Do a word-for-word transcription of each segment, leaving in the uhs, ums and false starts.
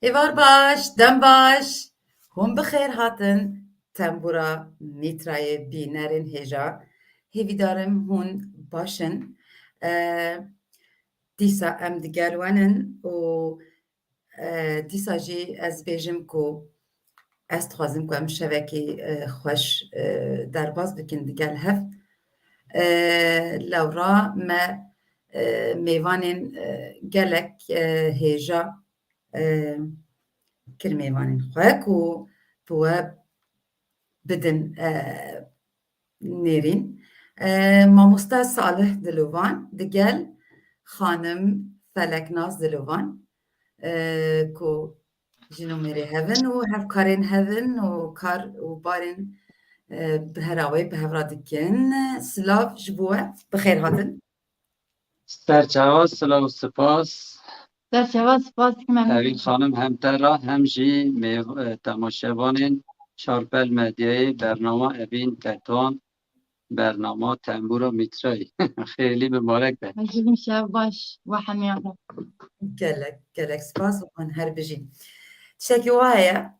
Êvar baş, dem baş. Hûn bi xêr hatin. Tembûra Mîtrayê bînerên hêja. Hêvîdarim hûn baş in. E, dîsa em digel we nin û, e, dîsa jî ez bêjim ku ez dixwazim ku em şevekî, e, xweş, e, derbas bikin digel hev. E, lewra me, e, mêvanên, e, gelek, e, hêja, e, kir mêvanên xwe ku bi we bidin, e, nêrîn. E, mamoste Salih Dilovan digel xanim Feleknaz Dilovan, e, ku jin û mêrê hev in û hevkarên hev in û kar û barên, e, bi her awayî bi hev re dikin. Silav ji bo we, bi xêr hatin. Serçava, silav û spas. Serçava, spas dikim em. Evîn Xanim, hem te re hem jî mêv-, e, temaşevanên Çarpel Medyayê bernama Evîn Tetwan, bernama Tembûra Mîtrayê. Xêrlî mibarek be. Hejîlim şev baş we hemiyan re. Gelek, gelek spas û hûn her bijîn. Tiştekî wa heye,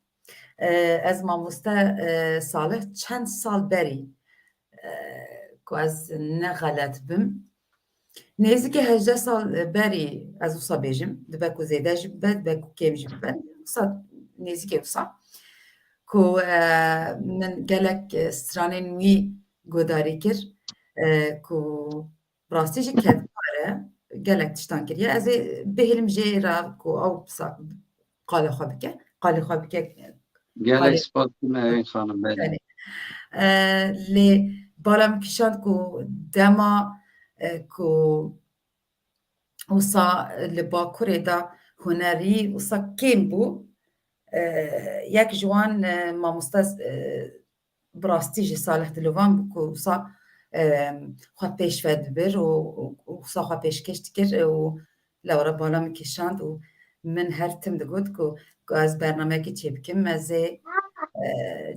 e, ez mamoste, e, Salih çend sal berî, e, ku ez ne xelet bim, nêzîkî hejdeh sal berî, ez wisa bêjim, dibe ku zêde jî bibe, dibe ku kêm jî bibe, wisa nêzîkê wisa, ku, e, min gelek, e, stranên wî guhdarî kir, e, ku bi rastî jî kedkar e, gelek tiştan kiriye. Ez ê bihêlim jê re ku ew sa-, qala xwe bike, qalê xwe bike. Gelek spas dikim Evîn Xanim, belê. Belê. E, lê bala min kişand ku dema, e, ku wisa li Bakurê de hunerî wisa kêm bû. E, yek ji wan, e, mamoste, e, bi rastî jî Salih Dilovan bû ku wisa, e, xwe pêş ve dibir û, û, û wisa xwe pêşkêş dikir û lewra bala min kişand û min her tim digot ku, ku ez bernameyekî çêbikim, ez ê, e,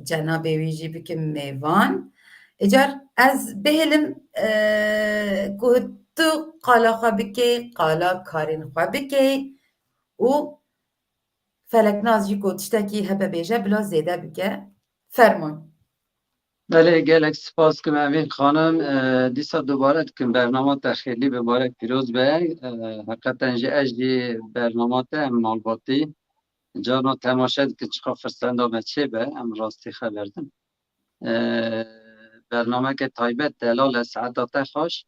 cenabê wî jî bikim mêvan. Îcar ez bihêlim, e, ku tu qala xwe bikey, qala karên xwe bikey û Feleknaz jî ku tiştekî hebe bêje, bila zêde bike. Fermûn. Belê, gelek spas dikim Evîn Xanim. E, dîsa dubare dikim bernama te xêrlî bibarek pîroz be. E, heqeten jî ez jî bernama te em malbatî carna temaşe dikin, çiqa firsenda me çêbe, em rastî xeber din. E, bernameke taybet delal e, saeta te xweş.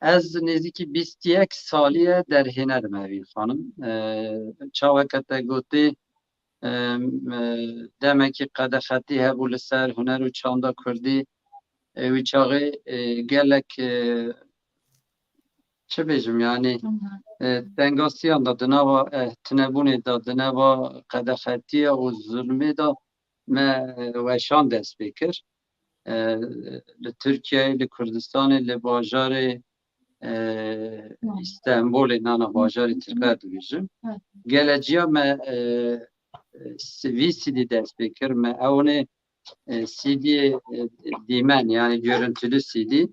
Ez nêzîkî bîst yek salî ye derhêner im Evîn Xanim. E, çaweke te gotî, e, e, demekî qedexetî hebû li ser huner û çanda kurdî. E, wî çaxê, e, gelek, e, çi bêjim, yanî, e, tengasiyan de, di nava, e, tunebûnê de, di nava qedexetiya û zulmê de me, e, weşan dest pê kir. E, li Tirkiyeyê, li Kurdistanê, li bajarê, e, Îstanbulê, nana bajarê Tirka dibêjim. Geleciya me, e, s-, vî C D dest pê kir. Me ewnê, e, C D, e, dîmen, yani görüntülü C D.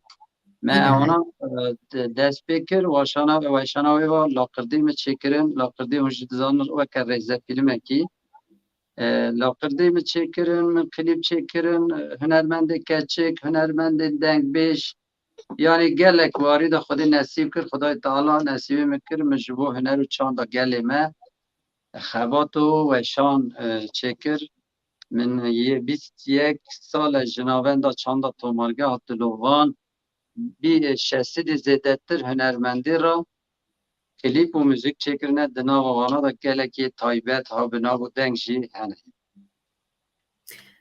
Me ewna, e, de-, dest pê kir, weşana, weşana wê va laqirdî min çêkirin, laqirdî hûn jî dizanin weke rêzefîlmekî. E, laqirdî min çêkirin, min klîp çêkirin, e, hunermendê keçik, hunermendê dengbêj, yanî gelek warî de Xwedê nesîb kir, Xwedayê Teala nesîbê min kir, min ji bo huner û çanda gelê me xebat û weşan, e, çêkir. Min yê bîst yek sal e ji navenda çanda Tomargeha Dilovan bî, e, şesedî zêdetir hunermendê re klîp û muzîk çêkirine, di nava wana de gelekî taybet ha bi nav û deng jî hene.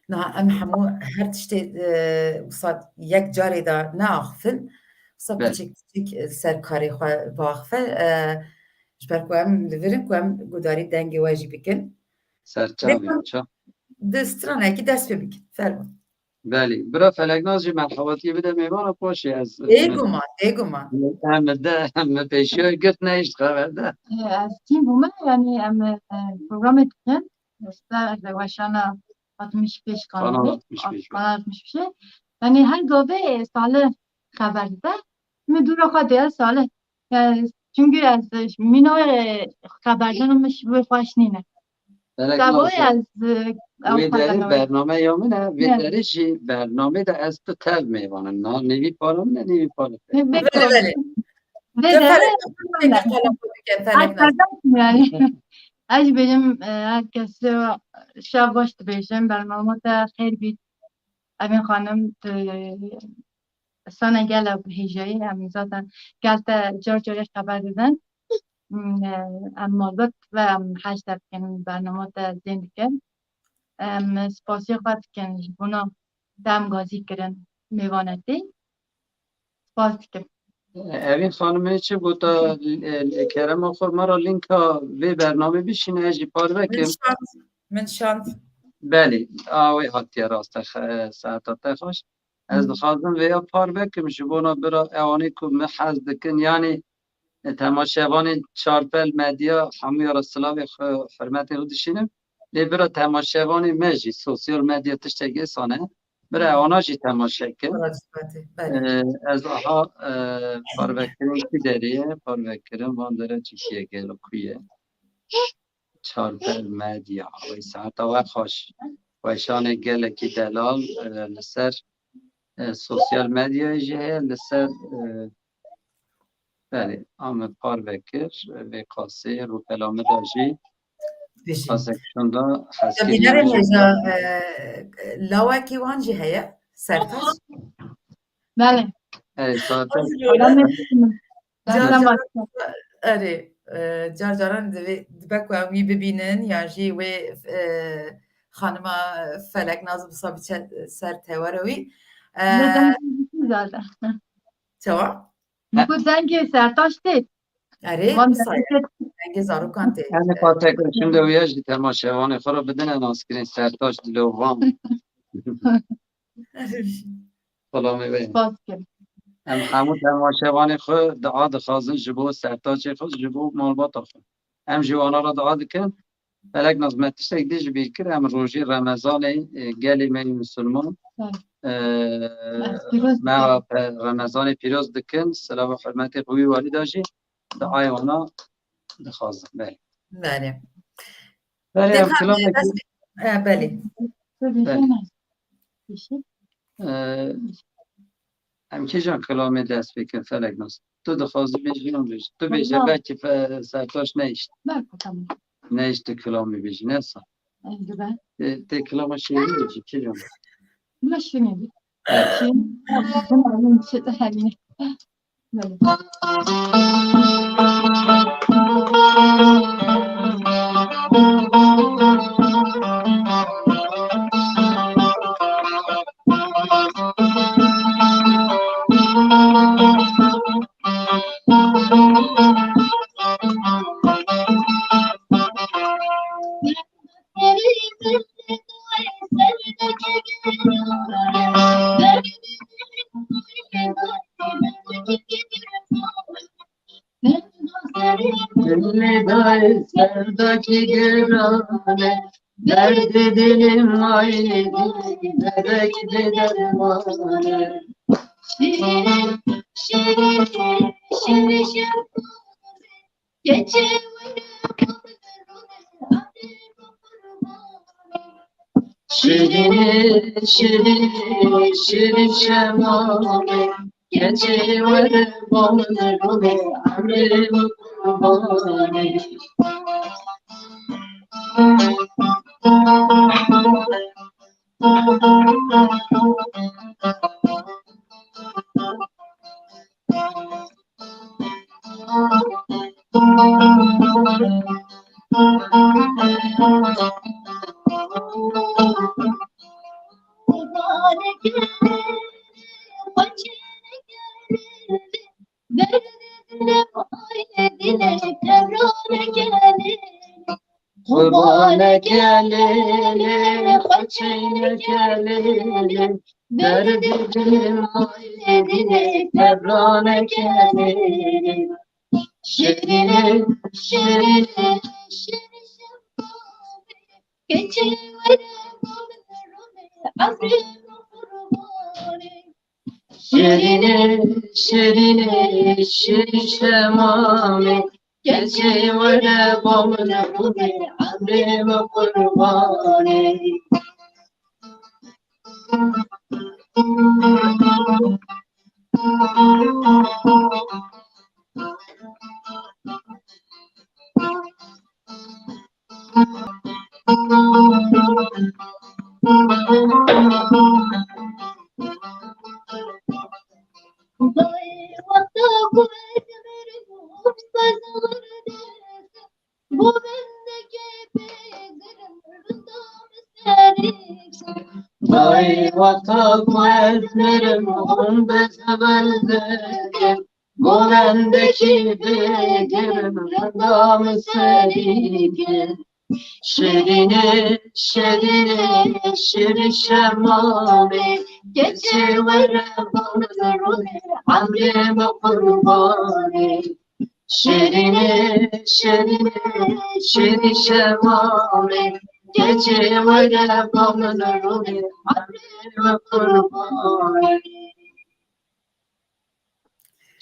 Niha em hemû her tiştê, e, wisa yek carê de neaxifin. Wisa piçik piçik, e, ser karê xwe biaxife. E, ji ber ku em li vir in ku em gudarî dengê we jî bikin. Ser çavê min, ça. Di stranekî dest pê bikin. Fermo. Belê. Bira Feleknaz jî merhebatiyê bide mêvana paşê ez. Bêguman, bêguman. Em de, em pêşiya girt nehişt xeber de. E, ez tîm bûme, yanî em, e, programê dikin. Êsta ez ê weşana altmış beş Kanal kanalı. Altmış beş. Kanal altmış beş. Yanî her gavê Salih xeber dide. Min dûra xwe dê Salih. Yani, çünkü ez, e, mîna, e, xeberdan min ji bo xweş nîne. Felek Sabo Naz, ez, e, wê derê bername ya min e, wê derê jî bername de ez tu tev mêvan im. Niha nêvî para min e, nêvî para te. Belê, belê. Vê derê yani. Ez jî bêjim, e, her kesî şev baş dibêjim, bernama te xêr bît. Evîn xanim, tu sane gele bi hêjayî, em zaten gel te car carê xeber didin. Hmm, e, em malbat ve em hej te bikin, bernama te zên dikin. Em spasiya xwe dikin ji bona te em gazî kirin mêvanetê. Spas dikim. Evîn xanimê çi gota, e, kerema xwe me re lînka vê bernamê bişîne, ez jî parve kim. Min şand. Min şand. Belê, a wê hatiye rast e, xe-, saeta te xweş. Ez dixwazim vêya parve kim ji bona bira ewanê ku min hez dikin, yanî, e, temaşevanên Çarpel Medya, hemûya re silavê xwe, hurmetê xwe dişînim. Lê bira temaşevanê me jî sosyal medya tiştek êsan e. Bira ewana jî temaşe kin. Belê. E, ez aha, e, parvekirin kî derê ye, parvekirin van dere çi ye, gelo ku ye. Çarpel Medya, wê saeta we xweş. Weşanê gelekî delal, e, li ser, e, sosyal medyayê jî heye, li ser, e, belê, a min parve kir, vê qasê rûpela min de jî qasek şûnda heskirî. Bînerê hêja, e, lawekî wan jî heye, Sertaç? Belê. Erê, saeta. Car caran, erê, e, car caran divê, dibe ku em wî bibînin, yan jî wê, e, xanima Felek Naz wisa biçe ser tewera wî. E, zaten. Çawa? Ku dengê Sertaç tê. Erê, wisa ye. Dengê zarokan tê. Em ê patek şûnda wî ya jî temaşevanê xwe re bidine naskirin Sertaç Dilovan. Erê. Xilamê we. Spas dikim. Em hemû temaşevanê xwe dua dixwazin ji bo Sertaçê xwe, ji bo malbata xwe. Em jî wana re dua dikin. Felek Naz, me tiştek dî ji bîr kir, em rojî Remezanê, e, gelê me yê misilman, e, me pîroz dikin. Remezanê pîroz dikin, silav û hurmetê xwe wî walî de jî duayê wana dixwazin. Belê. Belê. Belê, em kilamekî, e, belê. Belê. E, em kîjan kilamê dest pê kin, Felek Naz? Tu dixwazî bêjî yan bêjî? Tu bêje, belkî fe-, Sertaç nehişt. Belkî, tamam. Nehişt tu kilamê bêjî, ne sa? Tê, tê kilama şêrîn bêjî, kîjan? Bila şêrîn bî. Evet. Şêrîn. Tamam, şêrîn. Lê dayê serdakî gerane, derdê dilê mayê dilê, derek bê dermane. Şirin, şirin, şirin, şirin. Şirin, şirin, şirin şemame, keçê were bamle rome, emrê min qurbane. Qurbaneke lê lê, xweçîneke lê lê, derdê dilê mayê dilê, qebraneke lê lê. Şirîne, şirîne, şirîne, şirîne, keçê were bamle rome, emrê min qurbane. Şirîne, şirîne, şirîn şemame, keçê were bamle rome, Lê me qurbanê. Dayê wexta ku ez mirim hûn bezwar dibin. Bo bendekê bê girim rinda min serî. Dayê wexta ku ez mirim hûn bezwar dibin. Bo bendekî bê girim rinda min serî. Şirîne, şirîne, şirî şemalê, keçê were bal rûnê, emrê me qurbanê. Şirîne, şirîne, şirî şemalê, keçê were bal rûnê, emrê me qurbanê.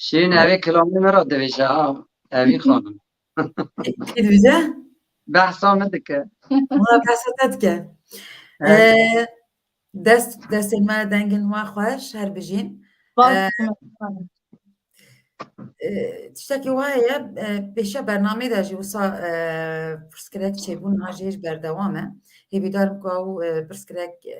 Şîrîn, evê kilamê me re dibêje ha, Evîn xanim. Kî dibêje? Behsa min dike. Wala behsa te dike. Evet. Ee, dest, destên me, dengên we xweş, her bijîn. Spas Ee, dikim, efendim. Ee, tiştekî wa heye, e, pêşiya bernameyê de jî wisa, e, pirsgirêk çêbû, niha jî hêj berdewam e. Hêvîdar im ku ew, e, pirsgirêk, e,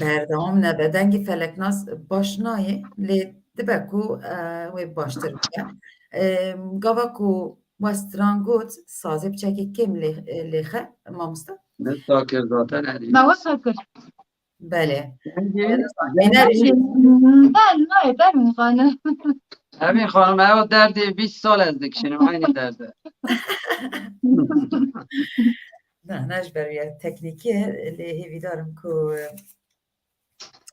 berdewam nebe. Dengê Feleknas baş nayê, lê dibe ku, e, wê baştir bibe. E, gava ku we stran got, sazê piçekê kêm lê, lêxe, mamoste? Ne takir zaten erî. Me wesa kir. Belê. Dengê, E, nizam, dengê enerji. Ben, nayê, ben mi xanim? Evîn xanim, ew derdê bîst sal ez dikişînim, eynî derde. Na, ne ji ber ya teknîkî, lê hêvîdar im ku, e,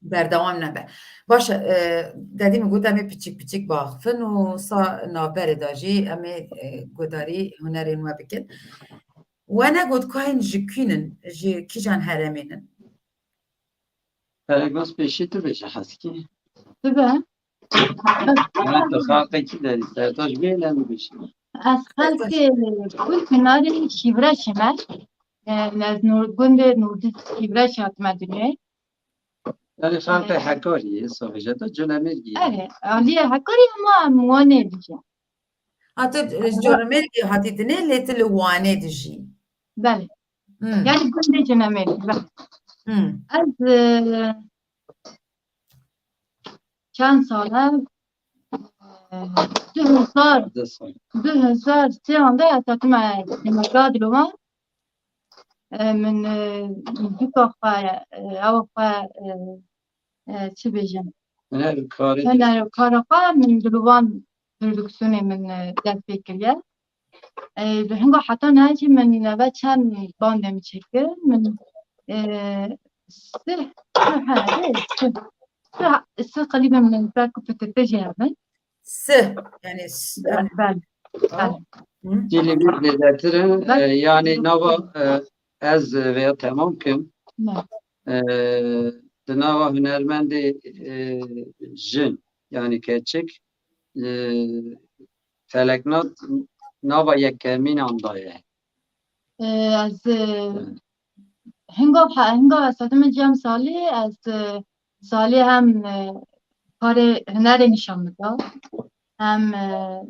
berdewam nebe. Baş e, e, dedî min got em ê piçik piçik biaxifin û sa navberê de jî em ê, e, guhdarî hunerên we bikin. We negot ku hên ji kîn in, ji kîjan herêmên in? Feleknas pêşî tu bêje heskî. Bibe. Ha, tu xalqekî derî, sertaş bê, ne bibêje. Ez xelkê Kul Pinarê Şîvreşê me. E, ez Nur-, gundê Nûrdiz Şîvreş hatime dinyayê. Yani xelkê E, Hekariyê, Savêje de Culemêrgî. Erê, aliyê Hekariyê ama em Wanê dijî. Ha, tu, e, ji Culemêrgî hatî dinê, lê tu li Wanê dijî. Belê. Hmm. Yani gundê Culemêrgî, belê. Hmm. Ez, e, çend sal e? E, du hezar, Deh sal. Du hezar sê anda ez hatime Dêrga Dilovan. E, min, e, muzîka xwe, e, ewa xwe, e, e, çi bêjim? Huner û karê Huner û kara xwe min Dilovan Prodüksiyonê min, e, dest pê kiriye. E, li hinga heta niha jî min neve çend bandê min çêkir. Min, e, sih, sih, he, sih, sih, sih klîbê min ber ku P T T jî hebin. Sih, yani s-, Be-, yani bel, bel. Hı. Dilimiz lezzetir, Bel- e, yani nava, e, ez veya temam kim. Ne. E, di nava hunermendê, e, jin, yani keçik, e, Feleknas nava yekemînan de ye. E, ez, e, hingav he-, hingav ez hatime cem salî, ez, e, salî hem, e, karê hunerê nîşan min da, hem, e,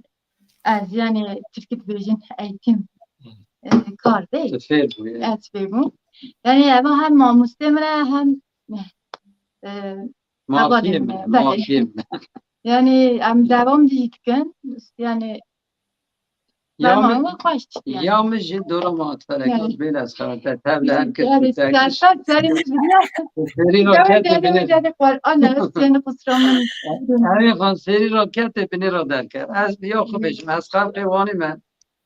ez, yani, tirkî dibêjin eğitim, e, kar değil. Tu fêr bû, ya. Ez fêr bûm. Yani, eva hem mamostê min e, hem, e, Mafiyê hevalê min, min e. Belê. Mafiyê min. Yani, em devam jî dikin. Yani, Ya Bernameya min, xweş çi ya yani. Min jî dora ma Feleknas Yani. Bêle ez xeber te tev li her kes Yani, tu te serfet serî min dinya. Serî Dewe raketê dere binê. Dere Kur'an, evet, seni kusura min. Evê xan serî raketê binê ra derket. Ez ya xwe bêjim, ez xelkê Wanê me.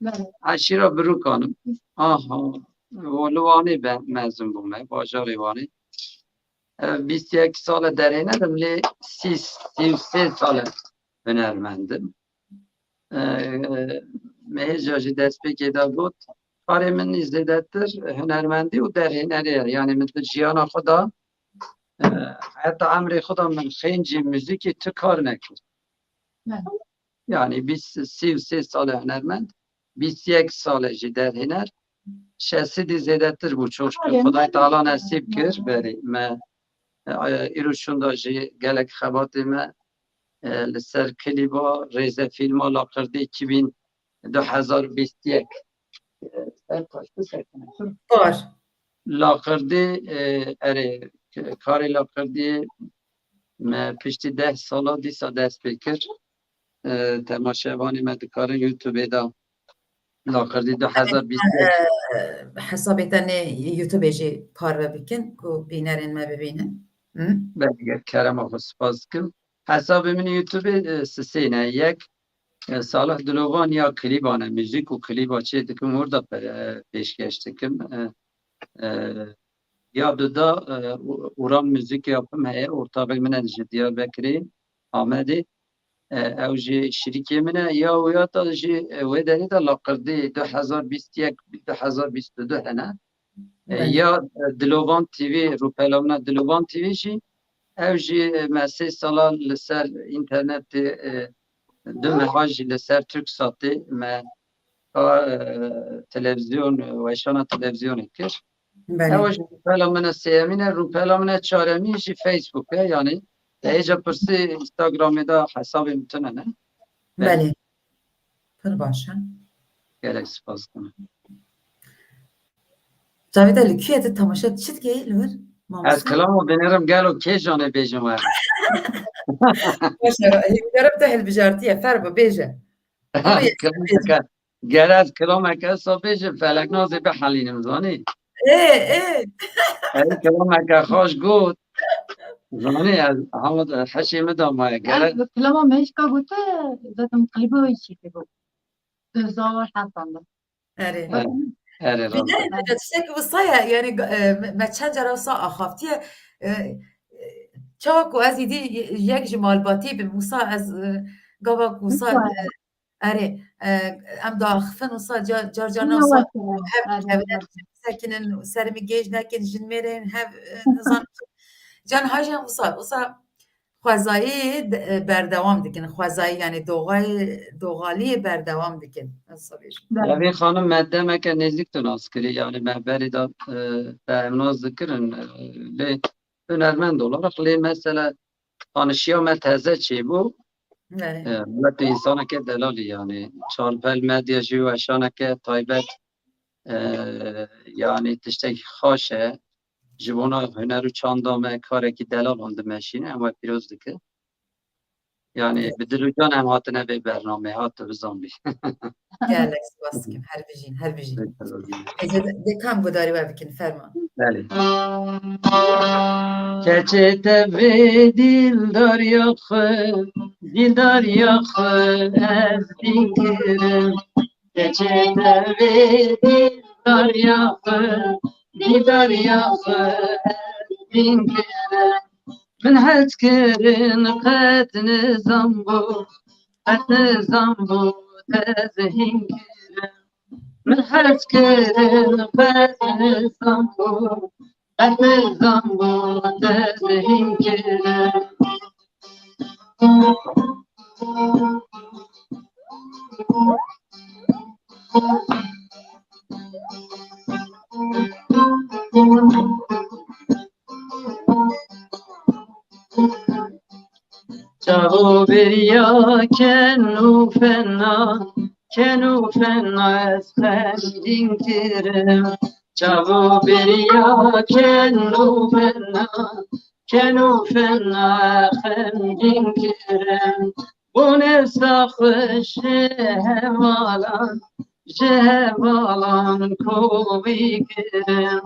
Belê. Eşîra Birûkan im. Aha. Li Wanê be mezin bûme, bajarê Wanê. E, bîst û yek sal e derê nedim, lê sî, sî û sê sal e hunermend im. E, me hêja jî destpêkê de got, karê min zêdetir hunermendî û derhênerê ye. Yani min di jiyana xwe de, e, heta emrê xwe de min xêncî muzîkî tu kar nekir. Ne. Yani bîst, sî û sê sal e hunermend. bîst yek sal e jî derhêner. Şestî dî zêdetir bû, çok şükür. Xwedayê Teala nesîb kir berê me. E, îro şûnda jî gelek xebatê me, e, li ser klîba, rêzefîlma Laqirtî iki bin, du hezar bîst yek. E, ser taştı sekine. Var. Laqirtî, e, erê, karê Laqirtî me piştî deh sala dîsa dest pê kir. E, temaşevanê me dikarin YouTube-ê de Laqirtî du hezar bîst. E, hesabê te nê YouTube-ê jî parve bikin ku bînerên me bibînin. Hı? Belê, kerema xwe spas dikim. Hesabê min YouTube-ê, e, sisêne. Yek, e, Salih Dilovan ya klîban e, muzîk û klîba çê dikim, orada pe-, e, pêşkeş dikim. E, e, ya duda, e, u-, Uran Müzik Yapım heye, ortavek min e ji Diyarbekirê, Amedê. E, ew jî şirîkê min e. Ya û ya da jî, e, wê derê de Laqirtî du hezar bîst yek, du hezar bîst û du hene. E, Belê. Ya, e, Dilovan T V, rûpela min e Dilovan T V jî, ew jî, e, me sê sala li ser înternetê, e, du meha jî li ser Türksatê me a, e, televizyon, e, weşana televizyon kir. Belê. Ewa jî rûpela min e sêyemîn e, rûpela min e çaremîn jî Facebook e, yani te hêja pirsî Instagramê de hesabê min tune ne. Belê. Belê. Pir baş e. Gelek spas dikim. Cavîda, li kuyê tu temaşe çi dikey li wir? Mamosta? Ez kilama bênerim, gelo kê janê bêjim we? Baş e, hêvîdarim te hilbijartiye, fermo bêje. Ama ye-, Kilameke, ger ez kilameke wisa bêjim, felek nazê bihelînim, zanî? Ê, ê. Ey kilameke xweş got. Zanî, ez hema de heşê min de maye, ger ez. Ez kilama me hişka gote, zaten klîba wê çî bû. Du hezar heft de. Erê. Erê, erê, rast. Bîne, bîne tiştek wisa ye, yani, e, me, me çend cara wisa axaftiye, e, e, çawa ku ez îdî yek ji malbatî bim, wisa ez, e, gava ku wisa, e, erê, e, em diaxifin wisa car, car carna wisa hev kevine sekinin, serê min gêj nekin, jinmêrên hev, e, nizan. Can hajan wisa, wisa xwezayî de-, e, berdewam dikin. Xwezayî, yani doğayı, doğaliyê berdewam dikin. Ez sabêjim. Belê. Evîn xanim me demeke nêzîk tu nas kirî, yani me berî de, e, te em nas dikirin, e, lê hunermend olarak, lê mesela tanışiya me teze çêbû. Belê. E, wek tu insaneke delalî yani. Çarpel Medya jî weşaneke taybet, e, yani tiştekî xaş e. Ji bona huner û çanda me karekî delal hûn dimeşîne, em we pîroz dikin. Yani bi dil û can em hatine vê bernameyê, hat tu bizanbî. Gelek spas dikim, her bijîn, her bijîn. Êzê de, de kam gudarî we bikin, ferma. Belê. Keçê te vê dîldariya xwe, dîldariya xwe ez dîn kirim. Keçê te vê dîldariya xwe, dîldariya xwe ez dîn kirim. Min hez kirin qet nizanbû, qet nizanbû te ez hîn kirim. Min hez kirin qet nizanbû, qet nizanbû te ez hîn kirim. Çaxo beriya ken û fena, ken û fena ez xemgîn kirim. Çaxo beriya ken û fena, ken û fena xemgîn kirim. Bo nefsa xwe ji hevalan, ji hevalan kovî kirim.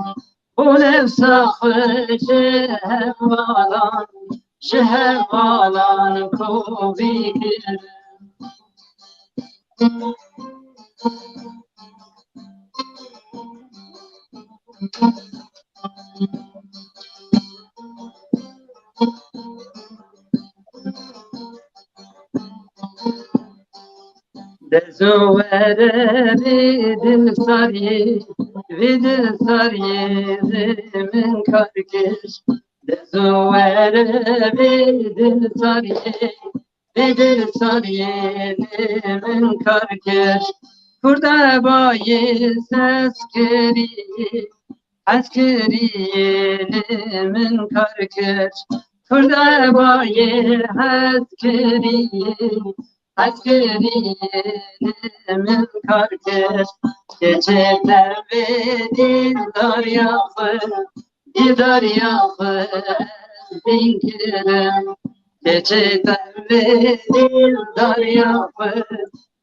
Bo nefsa xwe ji hevalan, ji hevalan kovî kirim. Dezo were vê dil sariyê, vê dil sariyê vê min kar kir. Dezo were vê dil sariyê, vê dil sariyê vê min kar kir. Kurdebayê seskirî, hezkiriyê li min kar kir. Kurdebayê hezkiriyê, hezkiriyê li min kar kir. Keçê te vê dîldariya xwe, dîldariya xwe ez bîn kirim. Keçê te vê dîldariya xwe,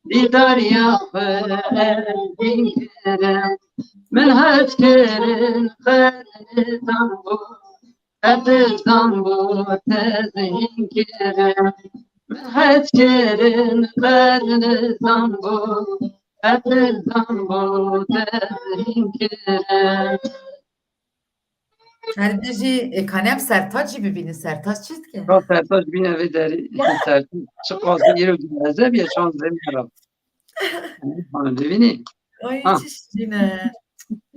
dîldariya xwe ez bîn kirim. Min hez kirin qet nizam bû, qet nizam bû te zihîn kirim. Min hez kirin qet nizam bû, qet nizam bû te zihîn kirim. Her bijî, e, kanem Sertaç jî bibînin. Sertaç çi dike? Ka Sertaç bîne vê derî. Sertaç çiqas îro dileze bîye, şans zêde xerab. Bana dibînî? Ay, Ha. Çi şirîn e.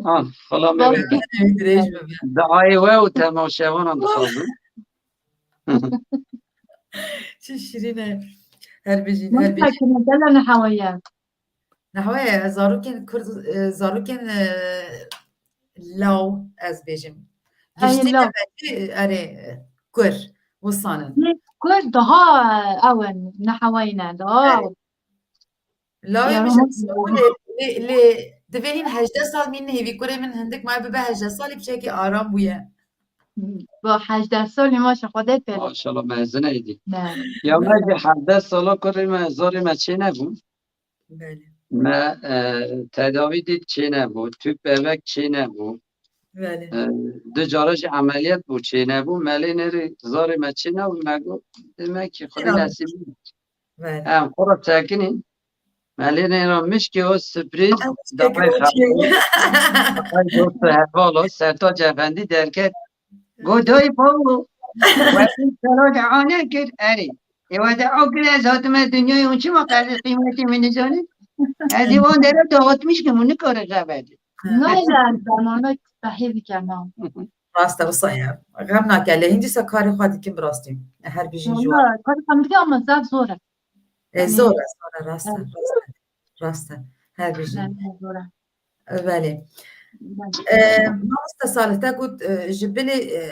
Ha, xala me Bak, wê. Dirêj bibe. Diayê we û temaşevanan dixwazim. Çi şirîn e. Her bijî, her bijî. Min tekine gela ne hewaya. Nehwe zarokên Kurd, e, zarokên, e, law ez bêjim. Ay, giştî law. Belkî, erê, kur, wisan in. Lê kur daha, e, ew in, nehewayî ne, daha. Erê. Lawê Ya, min ji lê, lê, lê divê hîn hejdeh sal mîn hêvî kurê min hindik maye bibe hejdeh salî piçekî aram bûye. Ba hejdeh salî maşa Xwedê pê. Maşallah mezin eydî. Ne. Ya me jî hevdeh sala kurê me zarê me çê nebû. Belê. Me, e, tedavî dît çênebû, tûp bebek çênebû. Belê. E, du cara jî emeliyat bû, çênebû. Me lê nêrî zarê me çênebû, me got, demek ki Xwedê Helal. Nesîb. Belê. Em xwe re sekinîn. Me lê nêra mişkê o sürpriz, Em daqay mişkekî xebû. Daqay dost û heval o, Sertaç Efendî derket. Got, "Dayê bavo, we pir sala dua nekir?" Erê. Ê we dua kir, ez hatime dinyayê, hûn çima qedrê qîmetê min nizanin? Ez ê wan dere dağıtmış kim, hûn nikarin xeber din. Nayê ez bername sehî dikem ha. Rast e, wisa ye. Xem nake, lê hîn dîsa karê xwe dikim bi rastî. Her bijî ji wan. Wala, karê xwe dikim ama zaf zor e. E, Yanî zor e, zor e, rast e, Evet. rast e. Rast e. Her bijî. Evet, zor e. Belê. Belê. E, mamoste Salih, te got, e, ji bilî, e,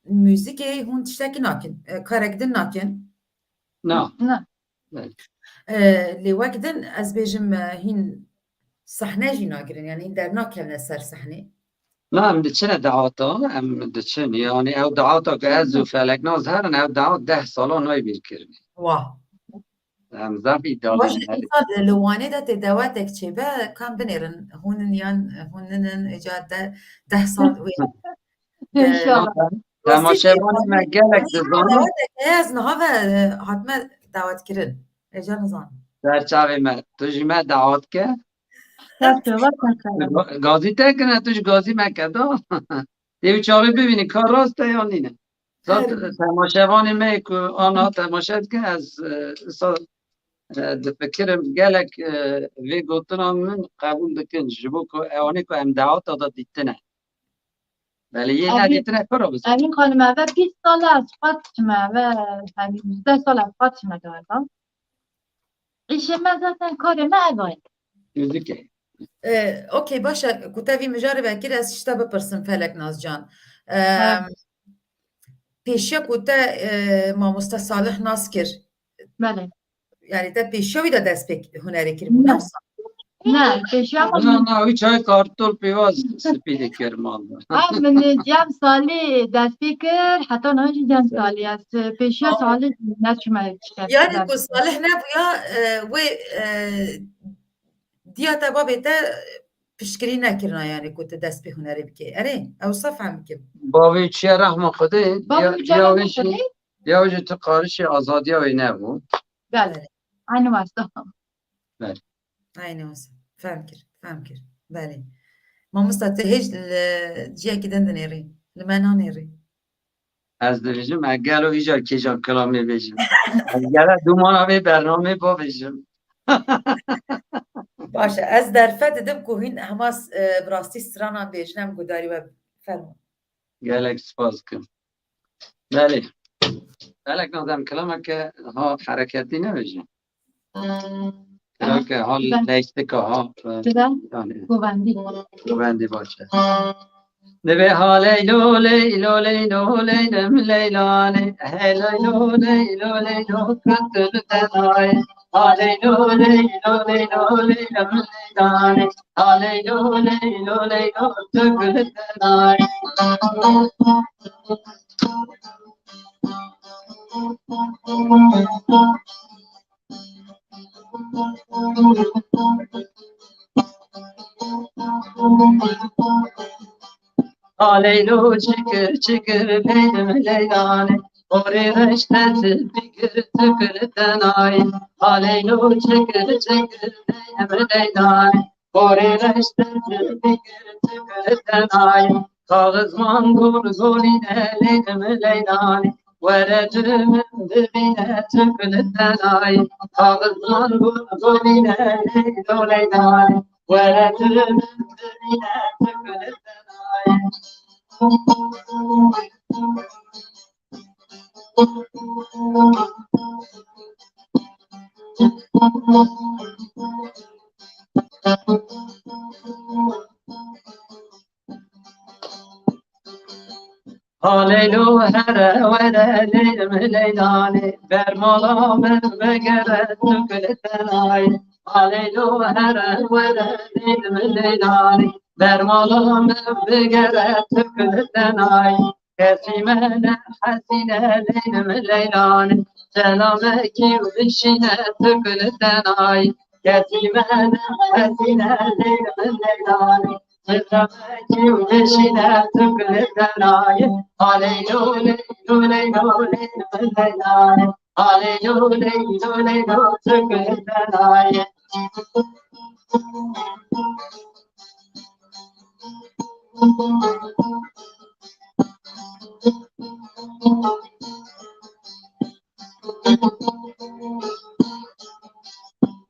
muzîkê hûn tiştekî nakin, e, karek din nakin? Na. Na. Belê. E, lê wek din ez bêjim, e, hîn sehne jî nagirin, yanî hîn dernakevne ser sehnê. Na, em diçine dawata, em diçin. Yanî ew dawata ku ez û Feleknaz herin, ew dawat deh sala nayê bîrkirinê. Wah. Em zaf îddialı Baş in, herî. Însan li, li Wanê de tê dawetek çêbe, kam binêrin, hûn in yan hûn ninin, îca de, deh sal wê. İnşallah. Temaşevanê me gelek dizanin. Dawetek heye, ez niha ve, e, hatime dawetkirin. Êca nizanim. Ser çavê me, tu ji me dawet ke. Ser çava, ser çava. Ga-, gazî te kine, tu ji gazî me ke da. Tê wî çavê bibînî, ka rast e yan nîne. Zat Her temaşevanê me ku ana temaşe dikin, ez, e, wisa, e, difikirim gelek, e, vê gotina min qebûl dikin, ji bo ku ewanê ku em daweta da dîtine. Belê yê Evîn, nedîtine pir o bizin. Evîn xanim, eve bîst sal e ez xwe diçime, eve, hemî nûzdeh sal ez xwe diçime galiba. Îşê me zaten karê me eva ye. Yüzük e. E, okey, baş e, ku te vî mijarê vekir, ez ji te bipirsim, Feleknaz can. E, Ha. Pêşiya ku te, e, mamoste Salih nas kir. Belê. Yani te pêşiya wî de dest pê hunerê kiribû, ne wisa? Ne, pêşiya Na, na, wî çay kartol pêvaz spî dikir mal. Ha, min cem salî dest pê kir, heta niha jî cem salî. Ez pêşiya salî neçime tiştek. Yani ku Salih nebûya, e, wê, e, diya te babê te piştgirî nekirina, yani ku tu dest pê hunerê bikê. Erê, ew wisa fehm bikim. Bavê çiye rehma Xwedê, Bavê ya, çiye ya rehma wê jî, Xwedê? Ya wê jî tu qarişê azadiya wê nebû. Belê. Aynı wasta. Belê. Aynı wasta. Fehm kir, fehm kir. Belê. Mamosta, tu hêj li ciyekî din dinêrî. Li me nanêrî. Ez dibêjim, e, gelo îcar kêja kilamê bêjim. Ez gele dûmana vê bernamê bavêjim. Baş e, ez derfet didim ku hîn hema s-, e, bi rastî stranan bêjin, em gudarî we fermo. Gelek spas dikim. Belê. Feleknaz, em kilameke ha hereketî nebêjin. Kira ke hal leyştika ha. Kira yani govendî. Govendî baş e. Divê ha leylo leylo leylo leylim leylanê. Hey leylo leylo leylo kıtır denay. Ha leylo leylo leylo leylim leylanê. Ha leylo leylo leylo tükür denay. Aleylo çikir çikir leylim leylanê. Orê reştet bigir tikir tenay. Aleylo çikir çikir leylim leylanê. Orê reştet bigir tikir tenay. Kaxizman gol golîne leylim leylanê. Were tu min bibîne tu kulitenayî. Kaxizan gul gulîne leylo leylay. Were tu min bibîne tu kulitenayî. Ha leylo here were leylim leylanê. Bermala min bigere tu kulitenayî. Ha leylo here were leylim leylanê. Bermala min bigere tu kulitenayî. Kesî me ne hesîne leylim leylanê. Selamekî bişîne tu kulitenayî. Kesî me ne hesîne leylim leylanê.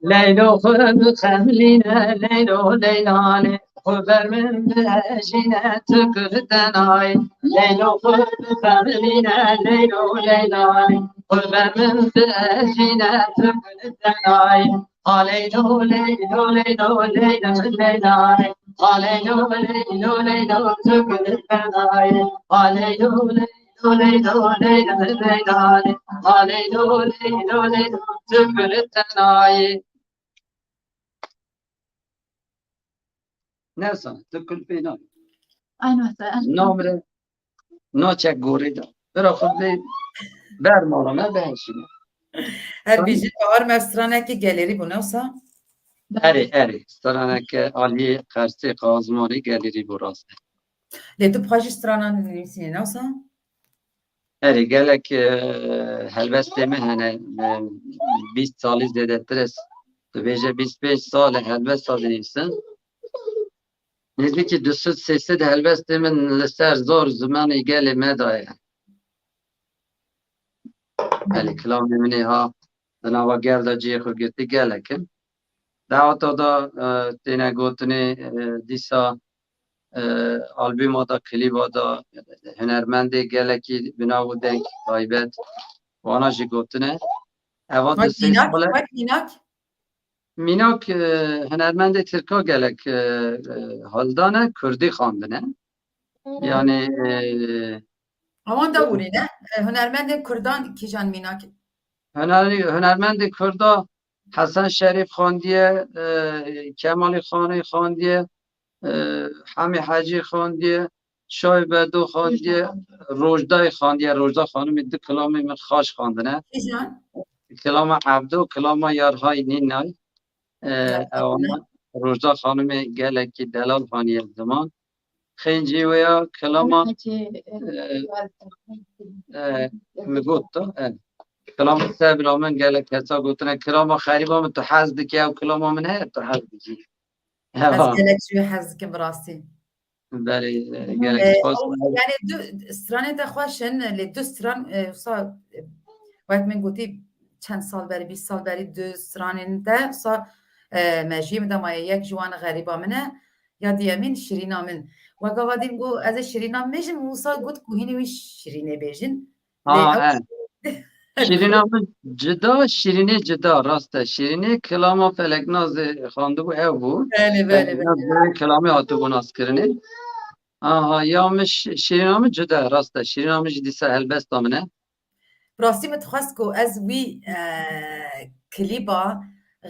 Leylo xwe bixemlîne, leylo leylanê, xwe ber min biejîne, tu kulitenayî. Leylo xwe bixemlîne, leylo leylanê, xwe ber min biejîne, tu kulitenayî. Ha leylo leylo leylo leylo leylanê. Ha leylo leylo leylo tu kulitenayî. Ha leylo leylo leylo leylo leylanê. Ha leylo leylo leylo tu kulitenayî. Ne sana, tu kulpê nayî. Aynen. Namre. Naçe gorê de. Bira xwe bê ber mala me bihişîne. Her bîjî bahar me stranekî gelêrî bû, ne wisa? Erê, erê. Straneke aliyê qersê qazmanî gelêrî bû rast e. Lê tu paşî stranan nivîsînî, ne wisa? Erê, gelek, e, helbestê me hene, e, bîst salî zêdetir e. Tu bêje bîst pênc sal e helbesta dinivîsin. Nêzîkî du sed sê sed helbestê min li ser zor zimanê gelê me daye. Belê kilamê min ê ha di nava gel de cihê xwe girtî gelek in. Daweta de, e, têne gotinê, e, dîsa, e, albûma de, klîba de hunermendê gelekî bi nav û deng taybet wana jî gotine. Eva di sê sal e. Wek mînak? Mînak, e, hunermendê tirka gelek, e, e, hildane, kurdî xwendine. Hmm. Yanî, e, Awan da e, hûrî ne? E, hunermendên kurdan kîjan mînak? Huner-, hunermendê kurda Hesen Şerîf xandiye, e, Kemalî Xanî xandiye, e, Hemî Hecî xandiye, Şahî Bedo xandiye, Rojdayê xandiye, Rojda Xanimê du kilamê min xaş xandine. Kîjan? Kilama Ebdo, kilama Yarhay Nînay. E, Yarhay ewana Nînay. Rojda Xanimê gelekî delal haniye ziman. Xêncî wê ya kilama, Hecî, e, e, e, mi got da, e. Kilama Sebra min gelek kesa gotine, kilama xerîba min tu hez dike, ew kilama min heye tu hez dikî. Ez gelek ji wê hez dikim bi rastî. Belê, e, gelek spas. E, ew, yani du stranê te xweş in, lê du stran, e, wisa, e, wek min gotî çend sal berî, bîst sal berî du stranên te, wisa, e, mejiyê min de maye, yek ji wan xerîba min e, ya diyemîn şirîna min. Wek gava dîn got, ez ê şirîna min bêjim, wisa got ku hînî wî şirînê bêjin. Ha, lê ew, e. Şîrîna min cida, Şîrînê cida, rast e. Şîrînê kilama Feleknazê xwendibû, ew bû. Belê, belê, Feleknaz belê. Bi kilamê hatibû naskirinê. Aha, ya min Şî-, Şîrîna min cida, rast e. Şîrîna min jî dîsa helbesta min e. Rastî min dixwest ku ez wî, e, klîba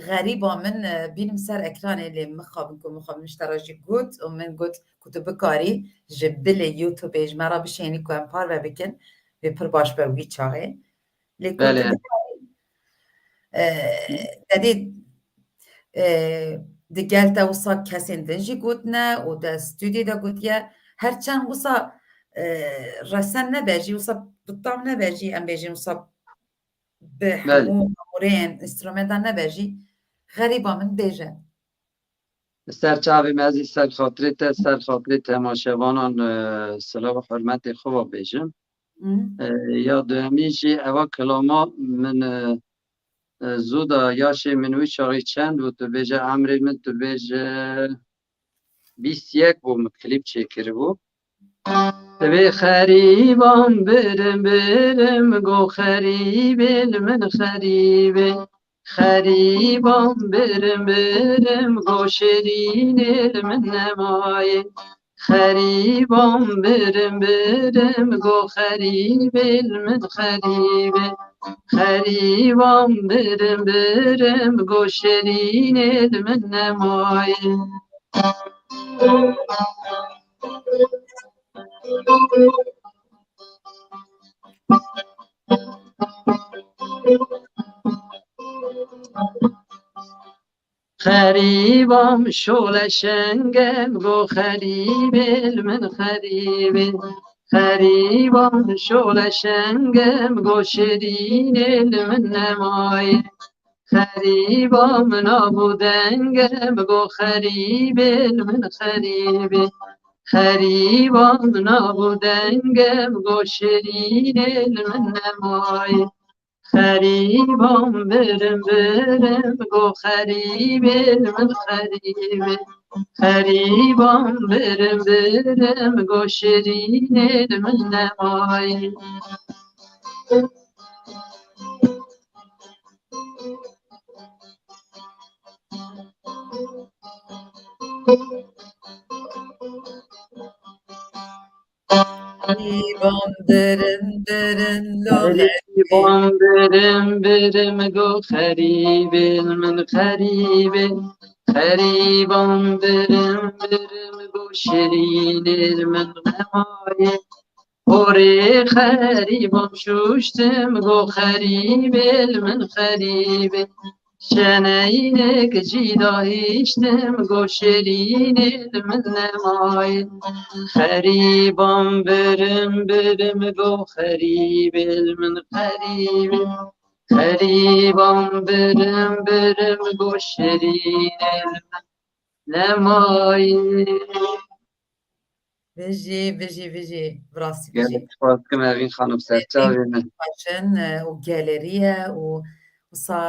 Xerîba min, e, bînim ser ekranê, lê mixabin ku mixabin ji te re jî got û min got ku tu bikarî ji bilê YouTubeê ji me re bişênî ku em parve bikin, wê pir baş be wî çaxê. Lê ku Belê. tu bikarî, e, te dî, e, di gel te wisa kesên din jî gotine û te stûdyoyê de gotiye, her çend wisa, e, resen nebe jî, wisa bi tam nebe jî, em bêjin wisa bi Belê. hemû amûreyên înstrumentan nebe jî, Xerîba min bêje. Ser çavê me, ez ê ser xatirê te, ser xatirê temaşevanan, e, silav û hurmetê xwe ve bêjim. Hı. E, ya duyemîn jî eva kilama min, e, e, zû da yaşê min wî çaxî çend bû, tu bêje emrê min, tu bêje bîst yek bû, min klîp çêkiribû. Divê xerîban birim, birim, go xerîbê li min xerîbê. Xerîban birim, birim, go şirînê li min nemaye. Xerîban birim, birim, go xerîbê li min xerîbê. Xerîban birim, birim, go şirînê li min nemaye. Xerîbam şole şengem, go xerîbê li min xerîbê. Xerîbam şole şengem, go şirînê li min nemaye. Xerîba min abo dengem, go xerîbê li min xerîbê. Xerîba min abo dengem, go şirînê li min nemaye. Xerîban birim, birim, go xerîbê li min xerîbê. Xerîban birim, birim, go şirînê li min nemaye. Xerîban birim, birim, lo Xerîban birim, birim, go xerîbê li min xerîbê. Xerîban birim, birim, go şirînê li min nemaye. Porê xerîban şuştim, go xerîbê li min xerîbê. Şeneynek cî dahiştim, go şirînê li min nemaye. Xerîban birim, birim, go xerîbê li min xerîbê. Xerîban birim, birim, go şirînê li min nemaye. Bijî, bijî, bijî. Bi rastî bijî. Gelek spas dikim Evîn xanim, serçavê min. Xweşin, e, û geleriye û wisa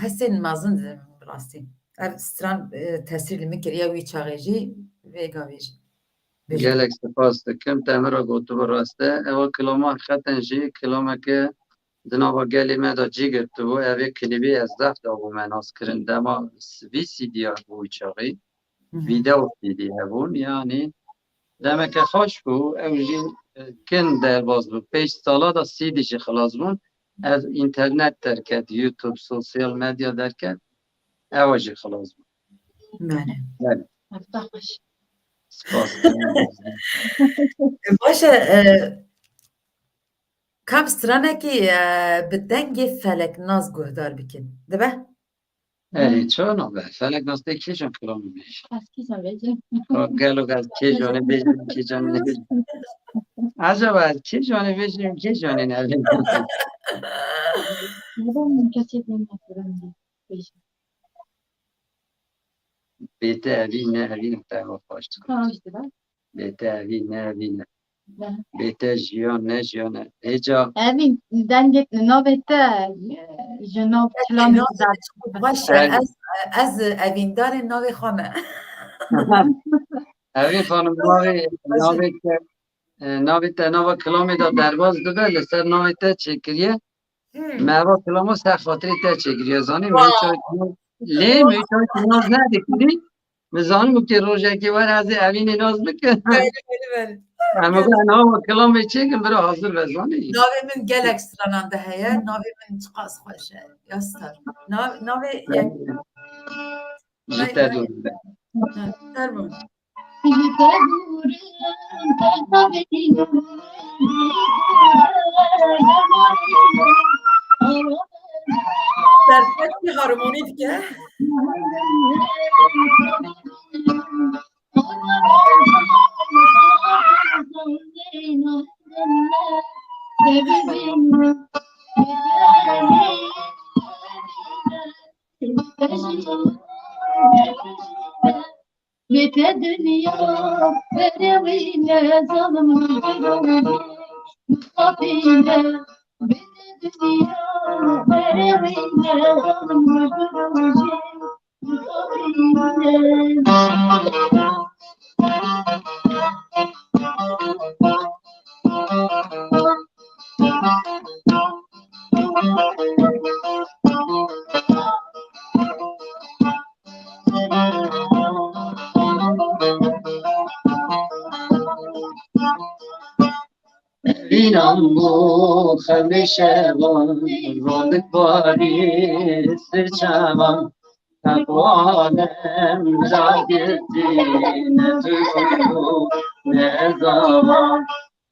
hestên mezin didin bi rastî. Ev stran, e, tesîr li min kiriye wî çaxê jî, vê gavê jî. Bijî. Gelek spas dikim. Te min re gotibû rast e. Ewa kilama heqîqeten jî kilameke di nava gelê me de cî girtibû. Evê klîbê ez zehf dabûme naskirin. Dema vî C D ya bû wî çaxî. Hı hı. Vîdeo C D hebûn. Yanî demeke xweş bû. Ew jî, e, kin derbaz bû. Pênc sala da C D jî xilas bûn. Ez înternet derket, YouTube, sosyal medya derket. Ewa jî xilas bû. Belê. Belê. Hefta xweş. Spas. Baş e, e, kam stranekî, e, bi dengê Feleknaz guhdar bikin. Dibe? Erê, çawa nabe? Feleknaz tê kîjan kilamê bêje? Ez kîjan bêjim? Gelo ez kîjanê bêjim, kîjanê nebêjim? Acaba ez kîjanê bêjim, kîjanê nebêjim? Neden kesê bêjim? Bêjim. Bête evî ne evî ne te xweş dikir. Tamam işte bak. Bête evî ne evî ne. Bête jiyan ne jiyan e. Hêca. Evîn dengê navê te, e, ji nav çilamê navê te çi bû? Baş e, ez, ez evîndarê navê xwe me. Evîn xanim, navê, navê te, e, navê te nava kilamê de derbas dibe, li ser navê te çêkiriye. Hmm. Me eva kilama ser xatirê te çêkiriye, zanî, me Wow. çay kilam, lê me çay kilam nedikirî, me zanî bu ki rojekê wer ez ê evînê nas bikim. Belê, belê, belê. Em got, "Na, kilamê çêkin, bira hazir be," zanî. Navê min gelek stranan de heye, navê min çiqas xweş e. Ya star. Nav-, navê yek. Ji te dûr be. Ha, ser bû. Serketî harmonî dike. Bête dinya, berê wî ne zalim, mixabîne. Bête dinya, berê wî ne zalim, mixabîne. Vînan bû xewlê şevan, rondik barî sirçevan. Heqwanem ragirtî ne tu bû ne zavan.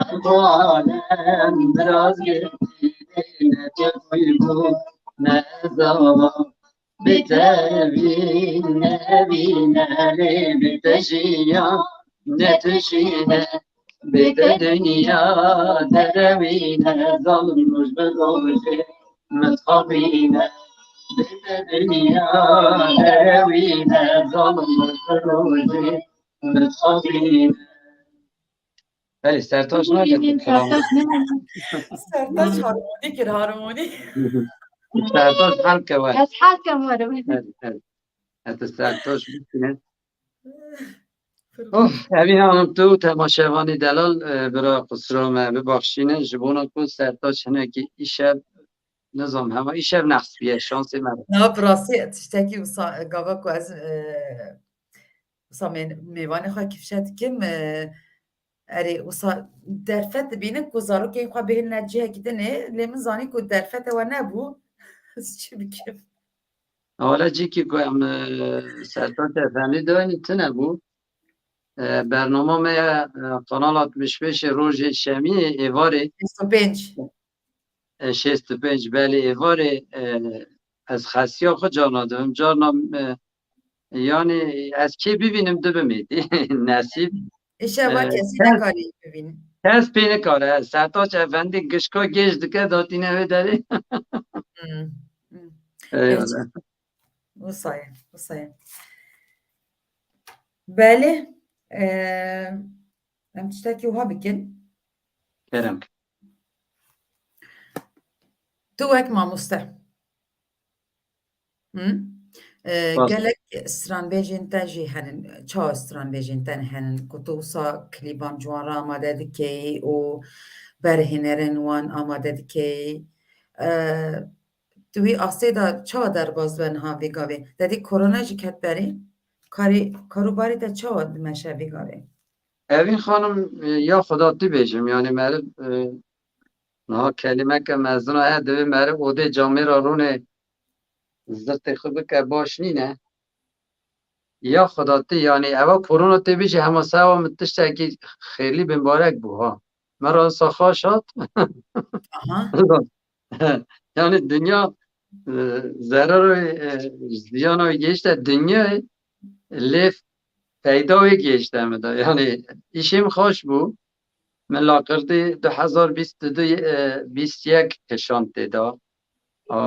Heqwanem ragirtî ne tu bû ne zavan. Bi te vî ne vî ne lê bi te jiyan ne tu jî ne. Bi te dinya derewîne, zalim roj bi rojê min dixapîne. Bi te dinya derewîne, zalim roj bi rojê min dixapîne. Belê, Sertaç naket kilam. Sertaç ne? Sertaç harmonî kir, harmonî. Sertaç helke we. Ez helkem we. Evet, evet. Heta Sertaç bistine. Oh, Evîn Hanım, tu temaşevanî delal, e, bira qusura me bibexşînin, ji bona ku Sertaç hinekî îşev, nizam hema îşev nehs bûye, şansê me re. Na, bi rastî tiştekî wisa, gava ku ez, e, wisa mê-, mêvanê xwe kifşe dikim, e, erê, wisa derfet dibînim ku zarokên xwe bihêlne cihekî dinê, lê min zanî ku derfetê we nebû. Ez çi bikim? Wele cîkî ku em, e, Sertaç Efendî dayîn tune bû. E, bernama me ye, e, Kanal altmış beşê rojê şemiyê êvarê. Şêst û pênc. E, şêst û pênc, belê, êvarê, e, ez xesiya xwe carna dibim. Carna, e, yanî ez kê bibînim dibim êdî. Nesîb. Îşeva E, kesî kes, nekarî bibîn. Kes pê nikare. Sertaç Efendî gişka gêj dike datîne wê derê. Hmm, hmm. Eyvallah. Wisa ye, wisa ye. Belê, e, em tiştekî wiha bikin. Kerem. Tu wek mamoste. Hı? E, Bas. Gelek stranbêjên te jî henin, çawa stranbêjên te henin, ku tu wisa klîban ciwan re amade dikey û berhênerên wan amade dikey. E, Tu wî astê de çawa derbas dibe niha vê gavê? Te dî korona jî ket berê. Karê, karûbarê te çawa dimeşe vê gavê? Evîn xanim, e, ya xweda tu bêjim, yanî meriv, e, niha kelîmeke mezin a, he, divê meriv odê camêra rûnê zirtê xwe bike, baş nîne. Ya xweda tu, yanî eva korona tê bêjî, hema sewa min tiştekî xêrlî bimbarek bû, ha. Me re wisa xaş hat. Aha. Yanî dinya, e, zerarê, e, ziyana wî gihişte dinyayê, lê feyda wê gihişte min de. Yanî îşê min xaş bû. Min laqirtî du hezar bîst û du, e, bîst yek kişand tê de. A,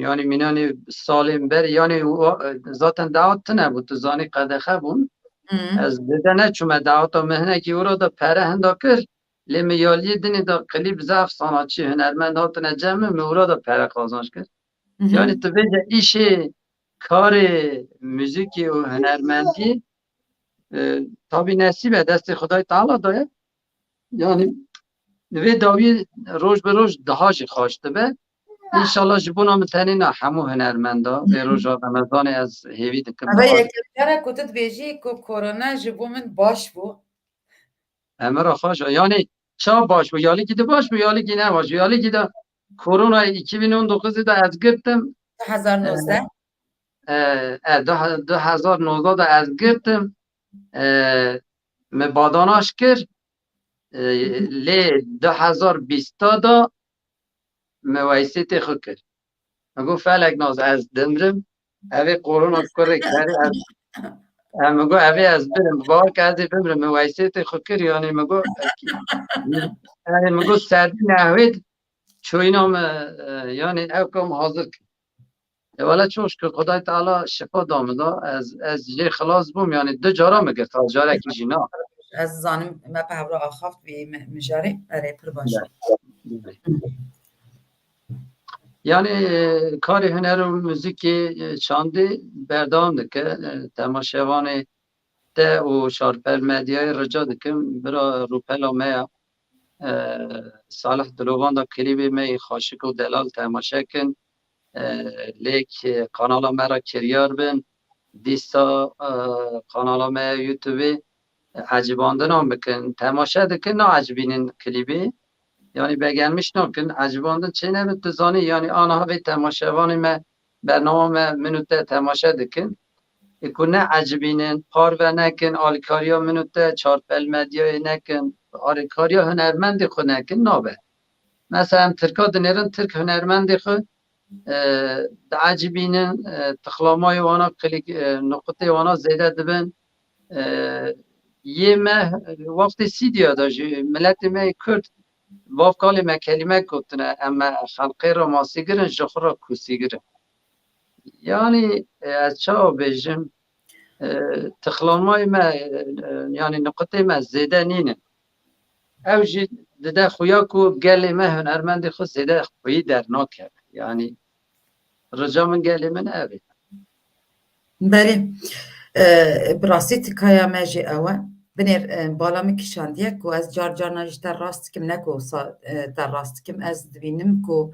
yanî mînanî salên ber, yanî wa-, zaten dawet tune bû, tu zanî qedexe bûn. Hı. Ez zêde neçûme daweta min, hinekî wira de pere hinda kir. Lê min yaliyê dinê de klîp zaf sanatçî, hunermend hatine cem min, min wira de pere qazanç kir. Hı hı. Yanî tu vêce îşê, karê muzîkî û hunermendî, e, tabî nesîb e, destê Xwedayê Teala de ye. Yanî vê dawiyê roj bi roj daha jî xaş dibe. Înşallah ji bona min tenê na, hemû hunermenda. Vê roja Remezanê ez hêvî dikim. Eve yekem cara ku tu dibêjî ku korona ji bo min baş bû. Emir xweş, yanî ça baş bû? Yalikî de baş bû, yalikî ne baş bû. Yalikî de korona iki bin on dokuz de ez girtim. Du hezar nozdeh. E, e, du he-, du hezar nozdeh de ez girtim. E, me badanaş kir. E, lê du hezar bîst da me weysêtê xwe kir. Me got, Felek Naz, ez dimrim. Evê korona kurê kerê ez. Em, me got, evê ez birim. Bawar ke ez ê bimrim. Me weysêtê xwe kir, yanî me got, yanî me got, serdî nehwêd çoyîna me, e, yanî ew kom hazir kir. E, wele çok şükür, Xwedayê Teala şifa da min da. Ez, ez jê xilas bûm, yanî du cara me girt, ha, carekî jî na. Ez zanim me bi hevra axaft vî mi-, mijarê. Erê, pir baş. Yanî, e, karê huner û muzîkê, e, çandî berdewam dike. E, temaşevanê te û Şarpel Medyayê rica dikim, bira rûpela me ya, e, Salih Dilovan da klîbê me yê Xaşik û Delal temaşe kin. E, lêk, e, kanala me re kiryar bin. Dîsa, e, kanala me ya YouTube-ê, e, ecibandinan bikin. Temaşe dikin, naecibînin klîbê. Yanî begenmiş nakin, ecibandin çênebin, tu zanî, yanî aniha vê temaşevanê me, bernama me min û te temaşe dikin. Ê ku neecibînin, parve nekin, alîkariya min û te, Çarpel Medyayê nekin, alîkariya hunermendê xwe nekin, nabe. Mesela em Tirka dinêrin, Tirk hunermendê xwe, e, diecibînin, e, tixlamayê wana, klîk, e, nuqutê wana zêde dibin. E, yê me, wextê sîdya de jî miletê me yê Kurd, bavkalê me kelîmek gotine, em me xelqê re masîgir in, ji xwe re kûsîgir in. Yanî, e, ez çawa bêjim, e, tixlamayê me, e, yanî nuqutê me zêde nînin. Ew jî dide xuya ku gelê me hunermendê xwe zêde xweyî dernakeve. Yanî rica min gelê min ev e. Belê. E, bi rastî tikaya me jî ew e. Binêr, e, bala min kişandiye ku ez car carna ji te rast dikim, ne ku wisa, e, te rast dikim. Ez dibînim ku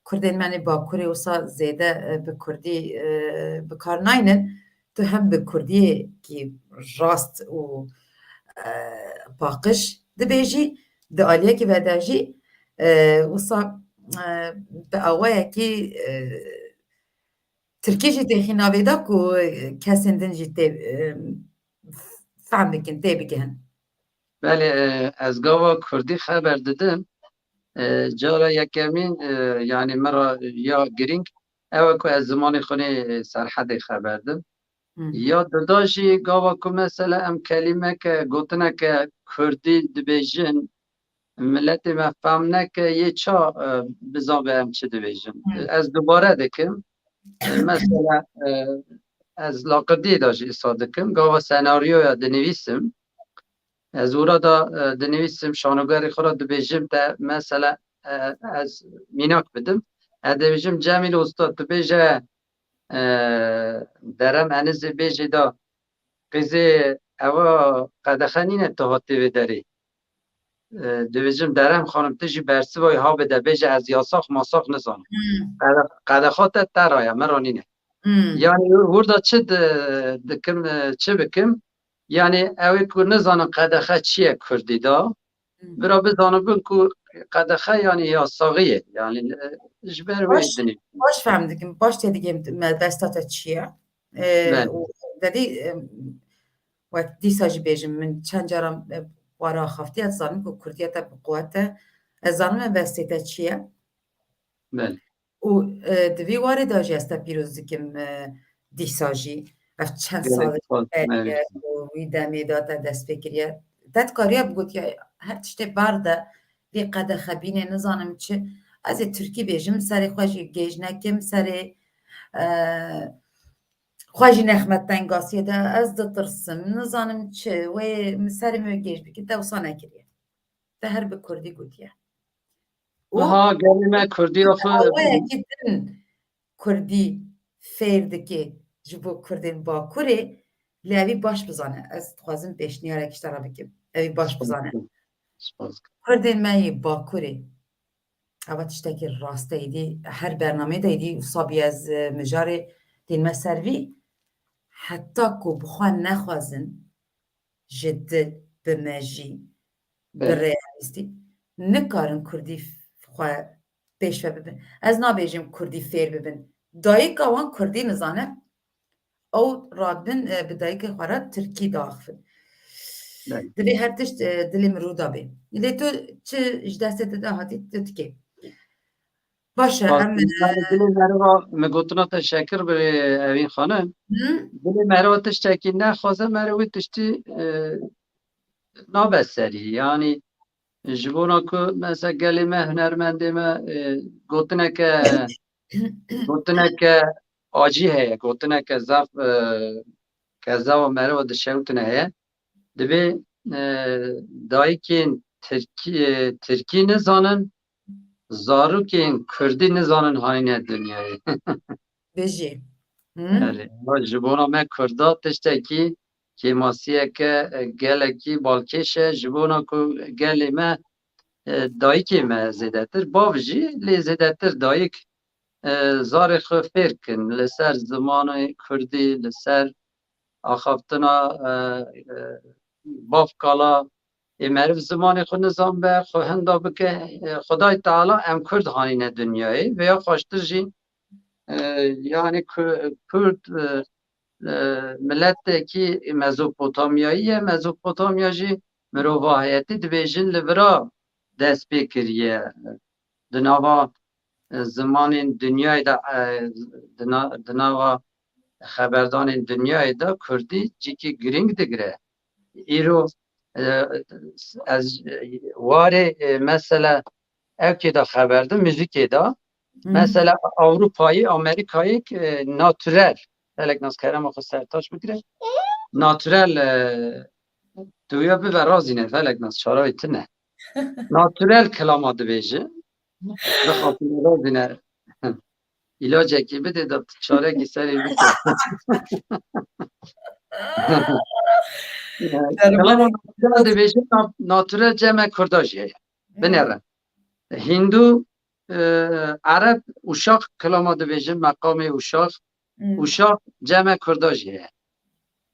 Kurdên me nê Bakurê wisa zêde, e, bi Kurdî, e, bi kar naynin. Tu hem bi Kurdiyekî rast û, e, paqij dibêjî, di aliyekî ve de jî, e, wisa, e, bi awayekî, e, Tirkî jî têxî navê da ku kesên din jî tê, e, fehm bikin, tê bigihin. Belê, e, ez gava Kurdî xeber didim. E, cara yekemîn, e, yanî min re ya girîng ew e ku ez zimanê xwe nê, e, Serhedê xeber dim. Hı hı. Ya dida jî gava ku mesela em kelîmeke, gotineke Kurdî dibêjin, miletê me fehm neke, yê ça, e, bizanbe em çi dibêjin. Hı. Ez dubare dikim. E, mesela, e, ez laqirdiyê de jî îsa dikim. Gava senaryoya dinivîsim. Ez ora da, e, dinivîsim, şanogerê xwe re dibêjim te, mesela, e, ez mînak bidim. Ez dibêjim, Cemîl Usta, tu bêje, e, Derem Enizê bêjê da, qîzê ewa qedexe nîne tu hatî vê derê. E, dibêjim, Derem xanim, tu jî bersiva wî ha bide, bêje ez yasax masax nizanim. Hmm. Qede-, qedexa te te ra ye, min ra nîne. Hmm. Yanî hurda çi di-, dikim, e, çi bikim? Yanî ew ê ku nizanin qedexe çi ye Kurdî da, Hmm. bira bizanibin ku qedexe yanî yasaxî ye. Yanî, e, ji ber wê Baş, dinê. Baş fehm dikim, baş têdigihim mebesta te çi ye? E, Belê. û dedî, e, wek dîsa jî bêjim, min çend caran, e, wara axaftiye, ez zanim ku Kurdiya te bi quwet e. Ez zanim mebestê te çi ye? Belê. Û, e, di vî warê de jî ez te pîroz dikim, e, dîsa jî. Ev çend Gelek sal e spas, belê. û wî demê de te dest pê kiriye. Te dikariye bigotiye, her tiştê berde, vê qedexebînê nizanim çi. Ez ê tirkî bêjim, serê xwe jî gêj nekim, serê, e, xwe jî nexme tengasiyê de, ez ditirsim, nizanim çi, wê min serê min wê gêj bikî, te wisa nekiriye. Te her bi kurdî gotiye. Û Aha, gelê me kurdiya xwe awayekî din kurdî fêr dike ji bo kurdên Bakurê, lê evî baş bizane. Ez dixwazim pêşniyarek ji te re bikim. Evî baş bizane. Spas dikim. Kurdên me yê Bakurê Eva tiştekî rast e, êdî her bernameyê de êdî wisa bî ez, e, mijarê tênme ser vî. Heta ku bi xwe nexwazin, ji dil, bi mejî, bi Belê. realîstî, nikarin kurdî xwe pêşve bibin. Ez nabêjim kurdî fêr bibin. Dayika wan kurdî nizane, ew radibin, e, bi dayikê xwe re tirkî diaxivin. Belê. Divê her tişt, e, dilê mirov de bê. Lê tu çi ji destê te de hatî, tu dikê. Baş e, Bak, em, e, yani dilê meriva, me gotina te şekir birê Evîn Xanim. Hı? Dilê meriva tiştekî nexwaze, meriv wî tiştî, e, nabe serî. Yani ji bona ku mesela gelê me, hunermendê me, e, gotineke, gotineke acî heye, gotineke zaf, e, kezava meriva dişewtine heye. Dibê, e, dayikên tirkî, e, tirkî nizanin, zarokên kurdî nizanin hanîne dinyayê. Bijî. Hı? Erê, ji bona me kurda tiştekî kêmasiyeke, e, gelekî balkêş e, ji bona ku gelê me, e, dayikê me zêdetir, bav jî, lê zêdetir dayik, e, zarê xwe fêr kin, li ser zimanê kurdî, li ser axaftina, e, e, bavkala, ê meriv zimanê xwe nizan be, xwe hinda bike, e, Xwedayê Teala em kurd hanîne dinyayê, vêya xweştir jî, e, yani ku-, kurd, e, e, miletekî Mezopotamyayî ye, Mezopotamya jî mirovahiyetî dibêjin li vira dest pê kiriye. Di nava, e, zimanên dinyayê de, e, di na-, di nava xeberdanên dinyayê de kurdî cîkî girîng digire. Îro, e, ez, e, warê, e, mesela ewkê de xeber din, muzîkê de, Hı. mesela Ewropayî, Amerîkayî, e, naturel, felek nas kerema xwe sertaç bigire. Naturel, e, tu ya bibe razîne, felek nas çarawê tine. Naturel kilama dibêje. Bixapine razîne. Îlacekî bidê de tu çarekî serê bike. Kilama naturel dibêje, na-, naturel cem me kurda jî heye. Binêre. Hindû, e, Ereb, uşax kilama dibêjin, meqamê uşax. Hmm. Uşax cem me kurda jî heye.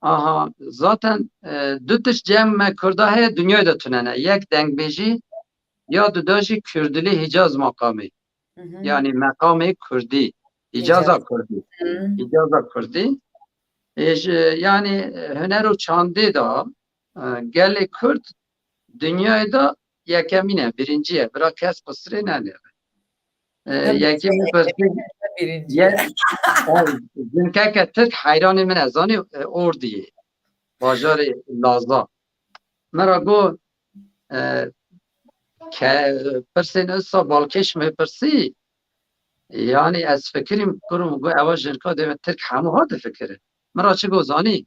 Aha, zaten, e, du tişt cem me kurda heye, dinyayê de tune ne. Yek dengbêjî, ya duda jî kurdilî Hicaz meqamê. Hı hı. Yani meqamê kurdî, Hicaza Hicaz. kurdî. Hı. Hicaza kurdî. E, ji, yani, e, huner û çandê de, e, gelê kurd dinyayê de yekemîn e, birincî ye. Bira kes qisirê nenêre. E, Tabii, yekî min pirsî, birincî ye, ye. Ev, jinkeke Tirk heyranê min e, zanî, e, Ordiyê, bajarê Laza. Min ra got, e, ke, pirsên wisa balkêş min pirsî, yani ez fikirîm, kurim, got, ewa jinka dê me Tirk hemû ha difikirin. Min ra çi got zanî?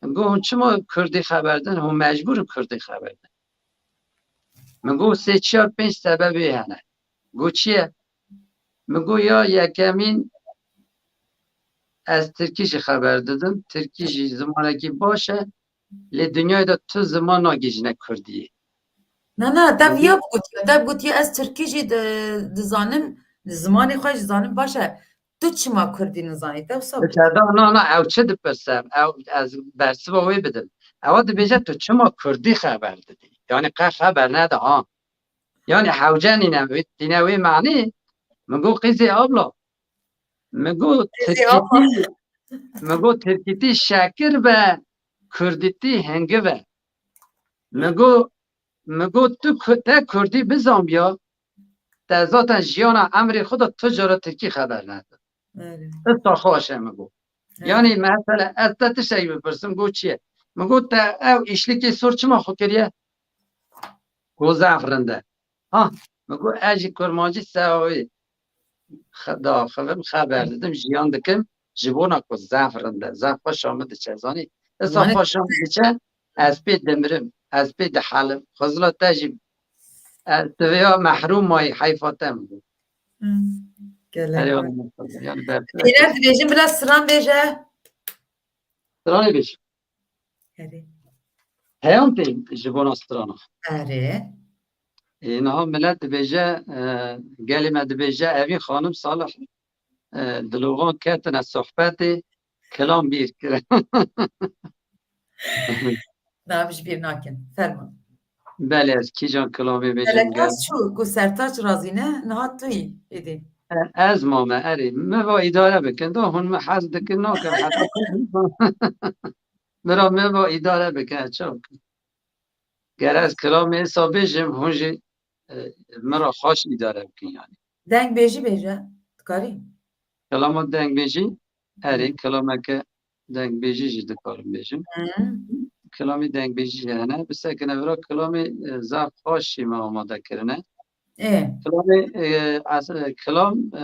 Got, hûn çima kurdî xeber din? Hûn mecbûr in kurdî xeber din. Min got, sê, çar, pênc sebebê hene. Got, çi ye? Min got, ya yekemîn, ez tirkî jî xeber didim. Tirkî jî zimanekî baş e. Lê dinyayê de tu ziman nagihîjine kurdiyê. Na, na, te viya bigotiye. Te bigotiye, ez tirkî jî di-, dizanim, zimanê xwe jî zanim baş e. Tu çima kurdî nizanî? Te wisa Te da, na, na, ew çi dipirse? Ew, ez bersiva wê bidim. Ewa dibêje, tu çima kurdî xeber didî? Yani qe xeber nede, ha. Yani hewce nîne wê, tîne wê manî. Min got, qîzê abla. Min got, Qîzê abla. Tirkîtî, min got, tirkîtî şekir be, kurdîtî hingiv e. Min got, min got, tu ku-, te kurdî bizanbiya, te zaten jiyana emrê xwe de tu cara tirkî xeber nede. Evet. Ista xweş e, min got. Evet. Yani mesela ez te tiştekî bipirsim, got çi ye? Min got, te ew îşlikê sor çima xwe kiriye? Got zaf rind e. Ha, min got, ez jî kurmancî sewawî xe-, daxivim, xeber didim, jiyan dikim, ji bona ku zaf rind e, zaf xweşa min diçe, zanî? Îsa Yani xweşa min diçe, ez pê dimirim, ez pê dihelim. Xizila te jî, e, tu vêya mehrûm mayî, heyfa te min got. Hmm, gelek Erê, baş. Yani ber- Pêler dibêjin, bila stran bêje. Stranê bêje. Erê. Heyan tên ji bona strana. Erê. Ê, niha milet dibêje, e, gelê me dibêje, evî xanim Salih, e, diloxan ketine sohbetê, kilam bîr kirin. Na, em ji bîr nakin. Fermo. Belê, ez kîjan kilamê bêjim? Telekas çû ku Sertaç razî ne, niha tu yî êdî. E, ez mame, erê, me va îdare bikin, da hûn me hez dikin, nakin, heta ku bira me va îdare bikin, ez çawa bikim? Ger ez kilamê êsa bêjim, hûn jî, e, min ra xweş îdare bikin, yanî. Dengbêjî bêje, dikarî? Kilama dengbêjî, erê, kilameke dengbêjî jî dikarim bêjim. Hı. Kilamê dengbêjî jî hene. Bisekine vira kilamê, e, zaf xweş jî me amade kirine. Ê, Kilamê, e, as-, e, kilam, e,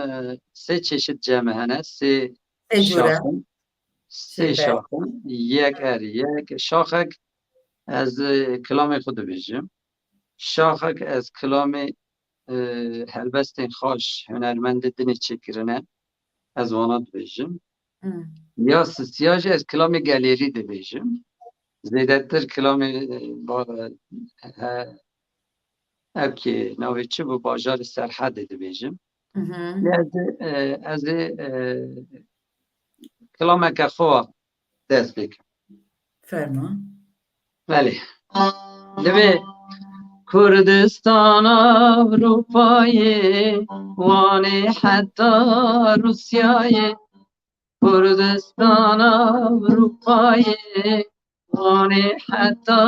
sê çeşit cem hene, sê sê cûre. şaxin, sê Süper. Şaxin, yek erê, yek şaxek, ez, e, kilamê xwe dibêjim. Şaxek ez kilamê, e, helbestên xweş, hunermendê dinê çêkirine, ez wana dibêjim. Hı. Ya sisiya jî ez kilamê gelêrî dibêjim. Zêdetir kilamê, e, ba-, e, ev ki navê çi bû, bajarê Serhedê dibêjim. Hı hı. Lê ez ê, e, ez ê, e, kilameke xwe dest pê kim. Fermo. Belê. Divê Kurdistan Avrupayê, Wanê heta Rûsyayê, Kurdistan Avrupayê, Wanê heta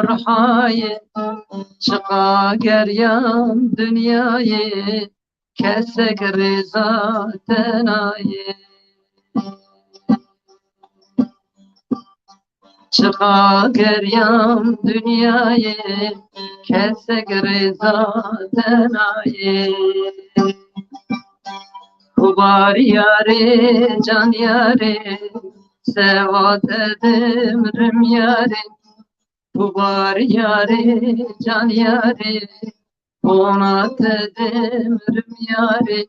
Rihayê, çiqa geriyam dinyayê, kesek rêza te nayê. Çiqa geriyam dinyayê, kesek rêza te nayê. Ku bariyarê can yarê, sewa te dimrim yarê. Ku bariyarê can yarê, bona te dimrim yarê.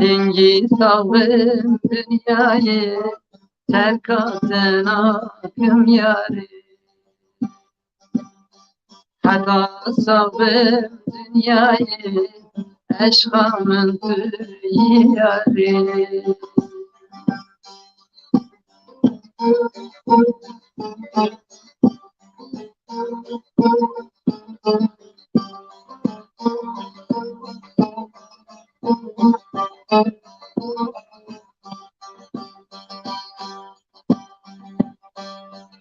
Hingî sax bim dinyayê, terka te nakim yarê. Heta sax bim dinyayê, eşqa min tu yî yarê.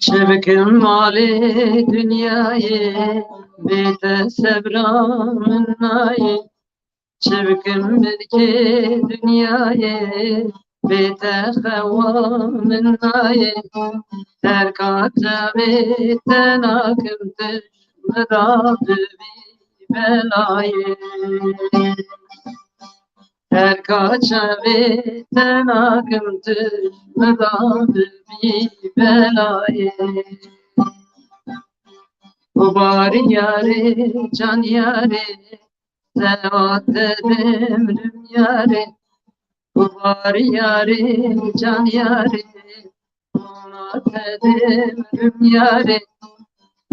Çi bikim malê dinyayê, bê te sebra min nayê. Çi bikim milkê dinyayê, bê te xewa min nayê. Terka çavê te nakim, tu ji min re bibî belayê. Terka çavê te nakim, tu ji min re bibî belayê. Ku bariyarê can yarê, sewa te dimrim yarê. Ku bariyarê can yarê, bona te dimrim yarê.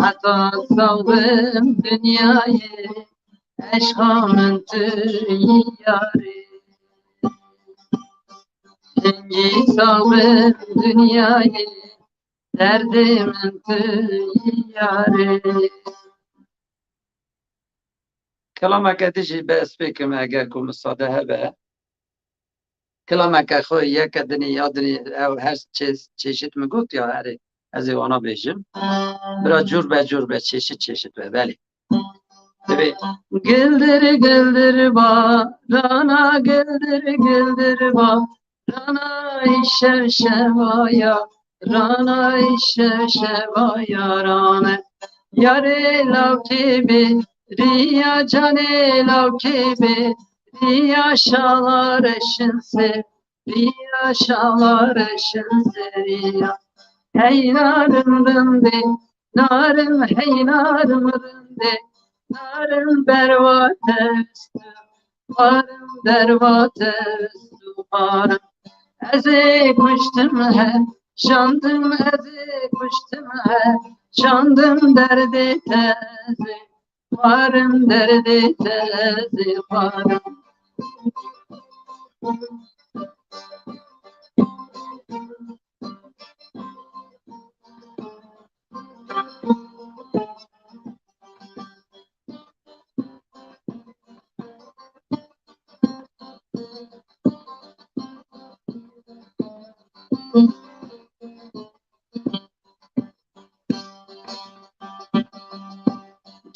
Heta sax bim dinyayê, eşqa min tu yî yarê. Hingî sax bim dinyayê, derdê min tu yî yarê. Kilameke din jî bes pê kim, eger ku misade hebe. Kilameke xwe yeke dinê ya dinê, ew her çe-, çeşit min got ya, erê, ez ê wana bêjim. Bira cûr be cûr be, çeşit çeşit be, belê. Divê. Gildir gildir barana, gildir gildir barana, îşev şevaya rana, îşev şevaya rane. Yarê lawkê bê riya, canê lawkê bê riya, şala reşin ser riya, şala reşin seriya. Hey narim rindê, narim hey narim rindê, narim berwa te û xarim, berwa te û xarim. Ez ê kuştim he, şandim, ez ê kuştim he, şandim derdê te, ez ê xwarim, derdê te ez ê xwarim.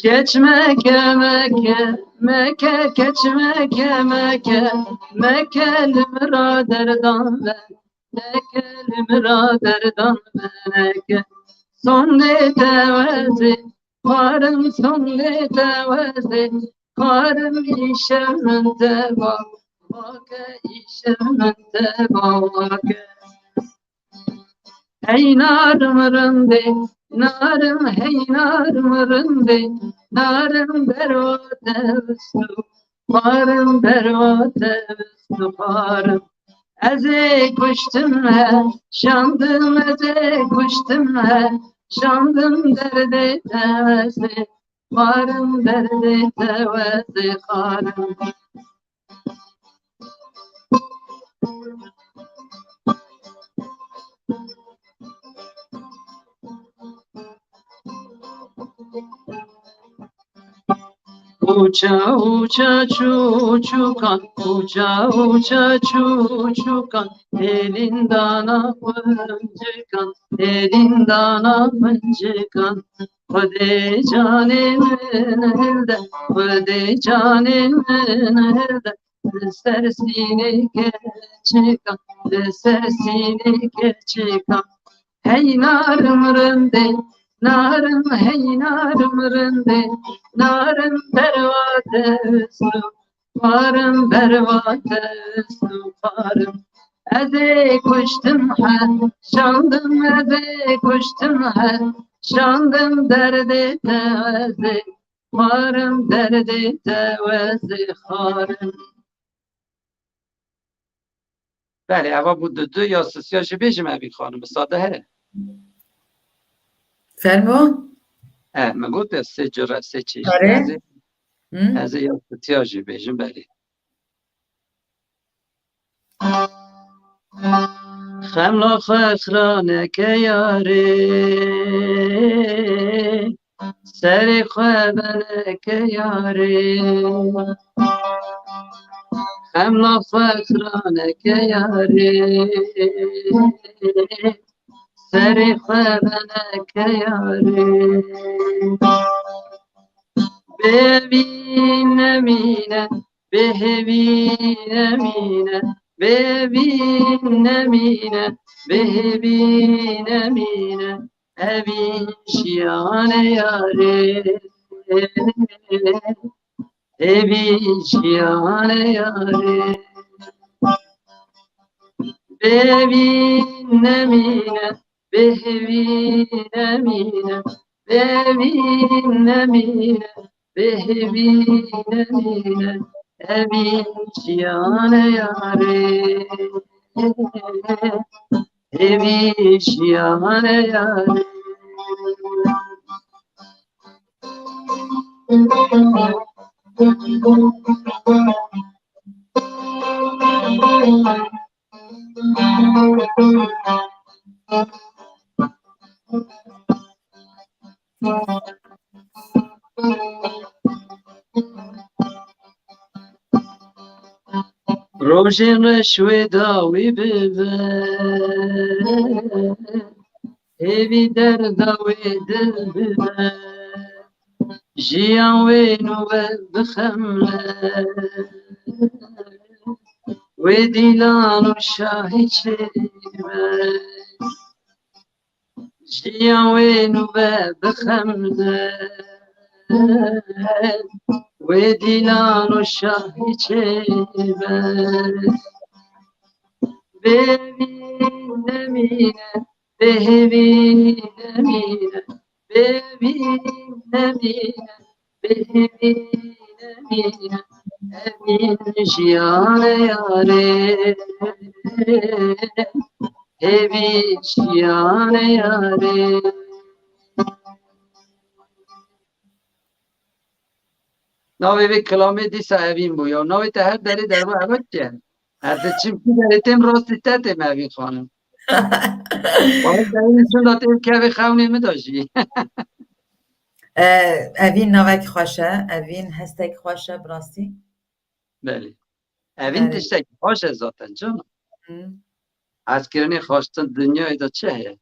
Keç meke, meke, meke, keç meke, meke, meke, li min ra derdan me, meke, li min ra derdan me, meke. Sondê te ez ê xwarim, sondê te ez ê xwarim, îşev min te va, vake, îşev min te va, vake. Hey narim rindê, narim, hey narim rindê, narim berwa te vistu, xwarim berwa te vistu, xwarim. Ez ê kuştim he, şandim, ez ê kuştim he, şandim, derdê te ez ê xwarim, derdê te ez ê xwarim. Uça uça çûçûkan, uça uça çûçûkan, hêlîn dana quncikan, hêlîn dana quncikan. Xwedê canê min hilde, Xwedê canê min hilde, li ser sînê keçika, li ser sînê keçika. Hey narim rindê, narim, hey narim rindê, narim berwa te vistu, xwarim berwa te vistu, xwarim. Ez ê kuştim he, şandim, ez ê kuştim he, şandim, derdê te ez ê xwarim, derdê te ez ê xwarim. Belê, eva bû dudu ya sisiya jî bêjim, evî xanim, sade here. Fermo. E, min got ya sê cure, sê çeşît. Are. Ez ê, Hı. ez ê ya sisiya jî bêjim, belê. Xemla xwe xira neke yarê, serê xwe veneke yarê. Xemla xwe xira neke yarê, serê xwe veneke yarê. Bêvî nemîne, bêhêvî nemîne, bêvî nemîne, bêhêvî nemîne, evîn jiyane yarê, evîn jiyane yarê. Bêvî nemîne, bêhêvî nemîne, bêvî nemîne, bêhêvî nemîne, evîn jiyane yarê, hêvî jiyane yarê. Rojên reş wê dawî bibe, hêvî derda wê dil bibe. Jiyan wê nû we bixemle, wê dîlan û şahî çêbe. Jiyan wê nû we bixemle, wê dîlan û şahî çêbe. Bêvî nemîne, bêhêvî nemîne, bêvî nemîne, bêhêvî nemîne, evîn jiyane yarê, hêvî jiyane yarê. Navê vê kilamê dîsa Evîn bû ya. Navê te her derê derba eva çi ye? Ez diçim kî derê têm rastî te têm Evîn xanim. Wahid derê şunda têm kevê xewnê min de jî. E, Evîn navek xweş e. Evîn hestek xweş e, bi rastî. Belê. Evîn tiştek xweş e zaten canım. Hezkirinê xweştir dinyayê de çi heye?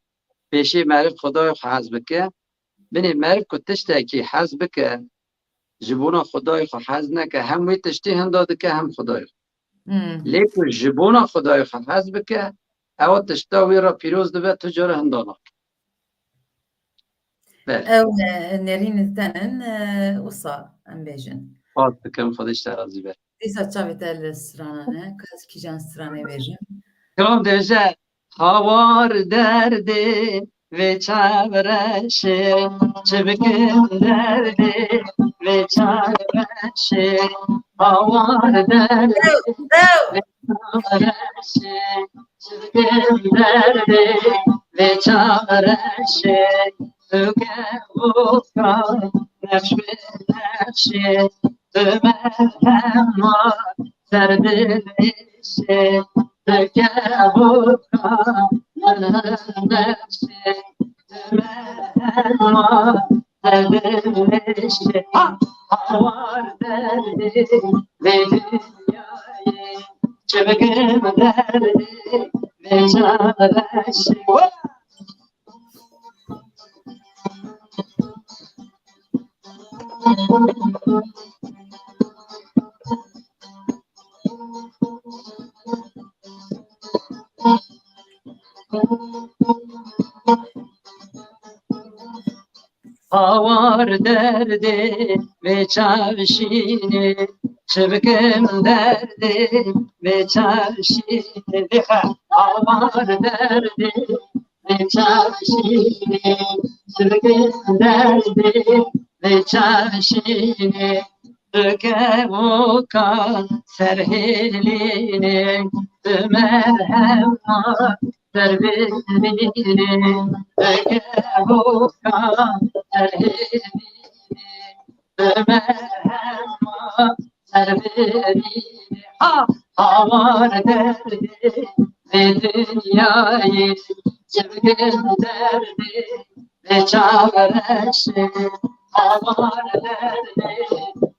Pêşî meriv Xwedayê xwe hez bike. Binê meriv ku tiştekî hez bike, ji bona Xwedayê xwe hez neke, hem wê tiştî hinda dike hem Xwedayê xwe. Lê ku ji bona Xwedayê xwe hez bike, ewa tişta wê re pîroz dibe, tu cara hinda nake. Belê. Ew e, nerîn tenin e, wisa em bêjin. Spas dikim, Xwedê ji te razî be. Dîsa çavê te li strana ne, ka ez kîjan stranê bêjim. Kilam dibêje, hawar derdê vê çavreşê, çi bikim derdê vê çavreşê, hawar derdê vê çavreşê, çi bikim derdê vê çavreşê, tu kevoka nexş bi nexşê, tu merhema ser dilêşê, tu kevoka nexşê, tu merhema ser dilêşê. Ha! Hawar derdê vê dinyayê, çi bikim derdê vê çavreşê. Hawar derdê vê çavşînê, çi bikim derdê vê çavşînê. Hawar derdê vê çavşînê, çi bikim derdê vê çavşînê. Tu kevoka serhêlînê, tu merhema serbilînê, tu kevoka serhêlînê, tu merhema serbilînê. Ha, hawar derdê vê dinyayê, çi bikim derdê vê çavreşê, hawar derdê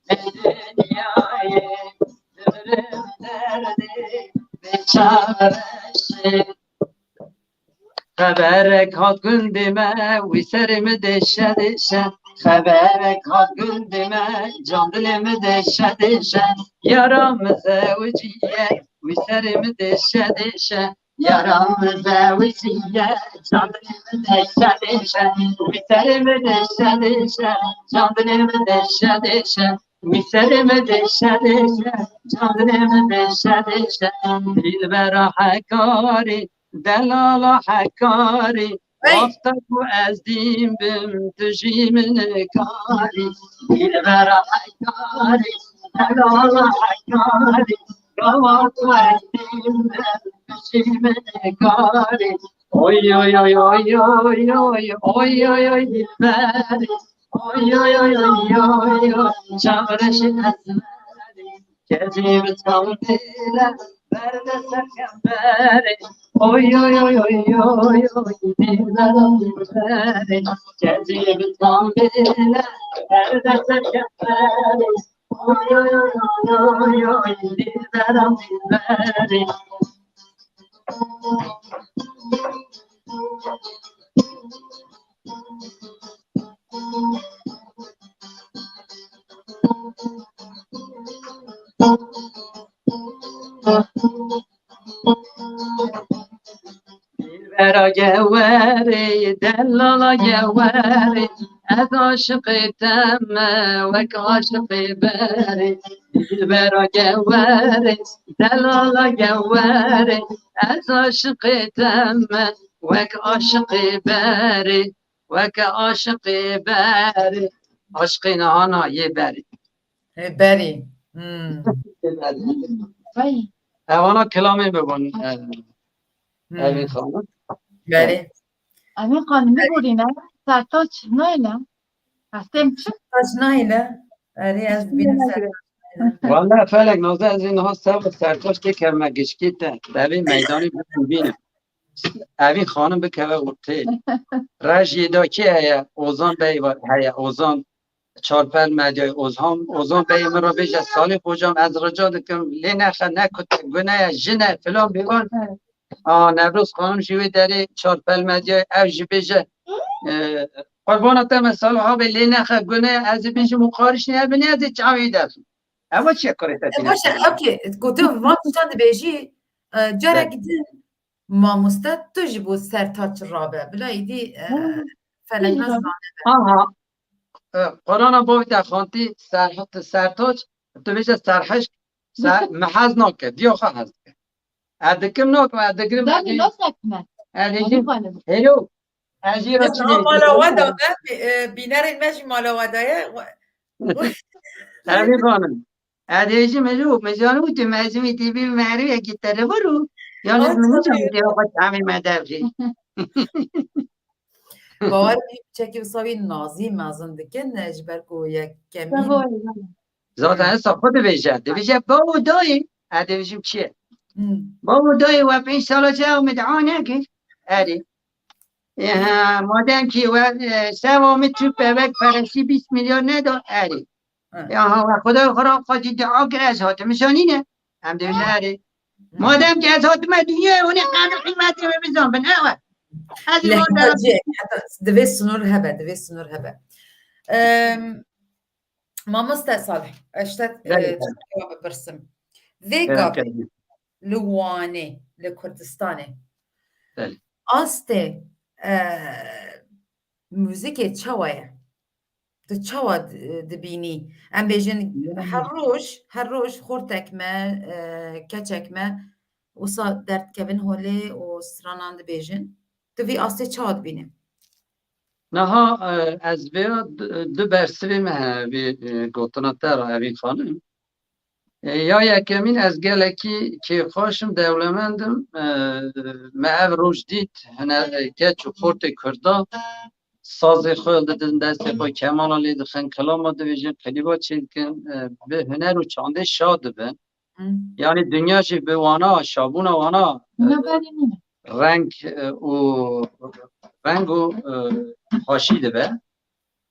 vê dinyayê, dibirim derdê vê çavreşê. Xeberek hat gundê me, wî serê min dêşe dêşe. Xeberek hat gundê me, can dilê min dêşe dêşe. Yara min zewiciye, wî serê min dêşe dêşe. Yara min zewiciye, can dilê min dêşe dêşe. Wî serê min dêşe dêşe, can dilê min dêşe dêşe. Wî serê min dêşe dêşe, can dilê min dêşe dêşe. Dilbera hekarî, delala hekarî. Wexta ku ez dîn bim, tu jî min karî. Dilbera hekarî, delala hekarî. Gava ku ez dîn bim, tu jî min karî. Oy, oy, oy, oy, oy, oy, oy, oy, oy, dilberî. Oy, oy, oy, oy, oy, oy, çavreşê ezberî. Kezî bi tam bêle, berde ser kemberê. Oy, oy, oy, oy, oy, oy, dilbera dilberê. Kezî bi tam bêle, berde ser kemberê. Oy, oy, oy, oy, oy, oy, dilbera dilberê. Dilbera gewerê, delala gewerê, ez aşiqê te me, wek aşiqê berê. Dilbera gewerê, delala gewerê, ez aşiqê te me, wek aşiqê berê, wek aşiqê berê. Aşiqê nihana yê berê. Hê berî. Hmm. Evana kilamê bibûn. Evîn xanim. Berî. Evîn xanim bibûrîne. Sertaç nayne. Hestêm çi? Sertaç nayne. Erê, ez dibînim ser. Wala Felek, Nazlı, ez ê niha ser, Sertaç têkevime gişkî te. Devê meydanê bibînim. Evî xanim bikeve ortê. Rejyê da kî heye? Ozan Bey var, heye. Ozan Çarpel Medyayê. Ozan, Ozan Bey min re bêje, Salih hocam, ez rica dikim, lê nexe, ne kute, gune ye, jin e, filan bêvan. A, Nevroz xanim jî wê derê Çarpel Medyayê, ev jî bêje, e, qurbana te me Salih abi, lê nexe, gune ye, ez ê bêjim û qarîş ne, binê ez ê çavê derxim. Ev çi ye kurê te? E, baş e, okey, ku tu van tiştan dibêjî, e, carek din mamoste tu ji bo Sertaç rabe. Bila îdî, e, Felek ne zane. Aha. E, Qurana bavê te xantî Serhat, Sertaç, tu bêje Serhişk, ser, me hez nake, diya xwe hez dike. Ez dikim nakim, ez digirim, ez Belê, ê-, nasek me. ez ê Hadi jî, xanim. helo, ez jî re çi Ama diyeyim? mala we da me, e, bînerên me jî mala we da ye. Evî xanim. Ez ê jî, helo, me canım, tu mezimî tê bî merivekî te re vuru. Yalnız Ay, min tabii. niçin diya xwe tamê me derxî. Bawer bî, çekî wisa wî nazî mezin dikin, e, ji ber ku yekemîn. Bravo. Zaten esa xwe dibêje. Dibêje, bavo dayê. Ez dibêjim çi ye? Hmm. Bavo dayê, we pênc sala çawa min dua nekir? Erê. E, ha, madem ki we, e, seva min tu pevek peresî bîst milyon neda, erê. Ha. Ya ha, we Xwedayê xwe ra xwedî dua kir, ez hatim şanîne. Em dibêjin erê. Madem ki ez hatime dinyayê, hûn ê qedr qîmetê min bizan bin, ew e. Ez ê van Lehkecê, derazî. heta divê sinûr hebe, divê sinûr hebe. Em, Mamoste Salih, ez te, Belê, e, tabii. çawa bipirsim. Vê Belê, gavê tabii. li Wanê, li Kurdistanê. Belê. Astê, e, muzîkê çawa ye? Tu çawa di-, dibînî? Em bêjin, Hmm. her roj, her roj xortek me, e, keçek me, wisa derdikevin holê û stranan dibêjin. Tu vî astê çawa dibînî? Niha, e, ez vêya du, du bersivê me hene vê, e, gotina te re, Evîn Xanim. E, ya yekemîn, ez gelekî kêfxweş im, dewlemend im. E, me ev roj dît, hine, e, keç û xortê Kurda sazê xwe didin destê xwe, kemana lê dixin, kilama dibêjin, klîba çêdikin, e, bi huner û çandê şa dibin. Hı. Yanî dinya jî bi wana, şabûna wana, e, Buna berî nîne. reng, e, û reng û, e, xweşî dibe.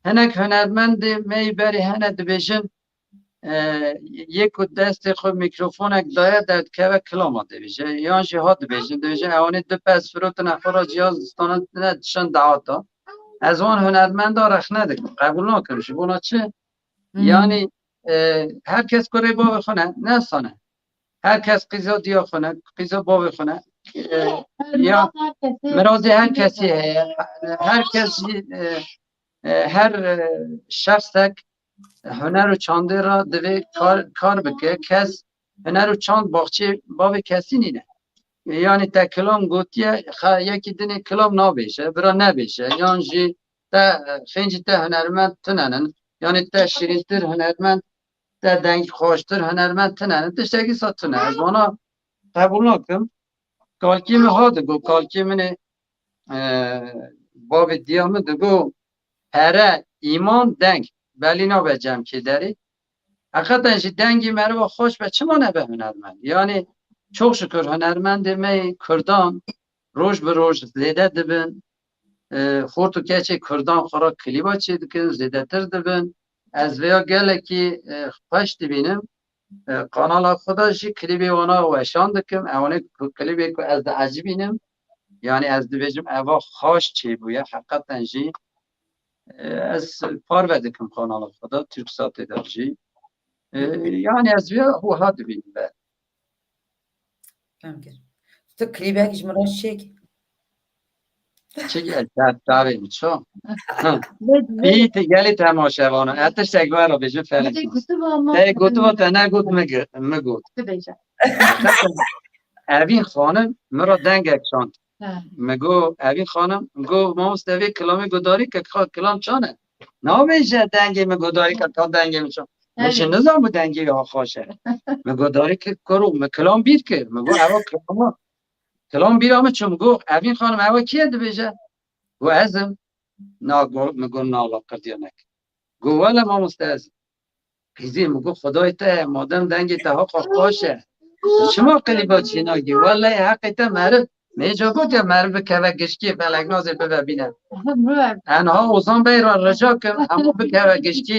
Hinek hunermendê me yê berê hene dibêjin, e, yê ku destê xwe mîkrofonek daye derdikeve kilama dibêje. Yan jî hat dibêjin, dibêjin ewanê du pez firotine xwe re cihaz distanandine dişin dehata. Ez wan hunermenda rexne dikim, qebûl nakim. Ji bona çi? Hmm. Yanî, e, her kes kurê bavê xwe ne, ne sane. Her kes qîza diya xwe ne, qîza bavê xwe ne. E, ya, mirazê her kesî heye. Her kes jî, e, e, her, e, şexsek huner û çandê re divê kar, kar bike. Kes huner û çand baxçê bavê kesî nîne. Yanî te kilam gotiye, xa yekî dinê kilam nabêje, bira nebêje. Yan jî te, e, xêncî te hunermend tune nin. Yanî te şirîntir hunermend, te dengî xweştir hunermend tune nin. Tiştekî sa tune. Ez wana qebûl nakim. Kalkî min ha digo, kalkî min ê, e, bavê diya min digo, pere, îman, deng. Belî nabe cem kê derê. Heqeten jî dengê meriva xweş be, çima nebe hunermend? Yanî çok şükür hunermendê me yê Kurdan roj bi roj zêde dibin. E, xort û keçê Kurdan xwe re klîba çêdikin, zêdetir dibin. Ez vêya gelekî, e, xweş dibînim. E, kanala xwe de jî klîbê wana weşan dikim. Ewanê ku klîbê ku ez diecibînim. Yanî ez dibêjim eva xweş çêbûye. Heqeten jî, e, ez parve dikim kanala xwe de, Türksatê de jî. E, yanî ez vê wiha dibînim be. Fem kir. Tu klîbek ji min re çêk. Çi gel, çar çavê min ço. Î ti gelî temaşevana. Ez tiştek we re bêjim, Felek. Te gotiba te negot, min got. Evîn Xanim min re dengek şand. Mi got, Evîn Xanim, mi got, mamoste vê kilamê gudarî ke, ka kilam çan e? Nabêje dengê min gudarî ke, ka dengê min çan. Min jî nizan bû dengê wî ha xweş e. Mi gudarî kir, kuro, mi kilam bîr kir. Mi got, ewa kilama. Kilam bîra min çû, mi got, Evîn Xanim, ewa kî ye dibêje? Got, ez im. Na, got, mi got, na, wela qirdiya nekir. Got, wela mamoste ez im. Qîzê min got, Xwedayê te ye, madem dengê te haqa xweş e, tu çima klîba çênakî? Wellehî heqê te meriv, mêca got ya meriv bikeve gişkê feleknazê bive bîne. Enha Ozan Bey re rica kim, hemû bikeve gişkê,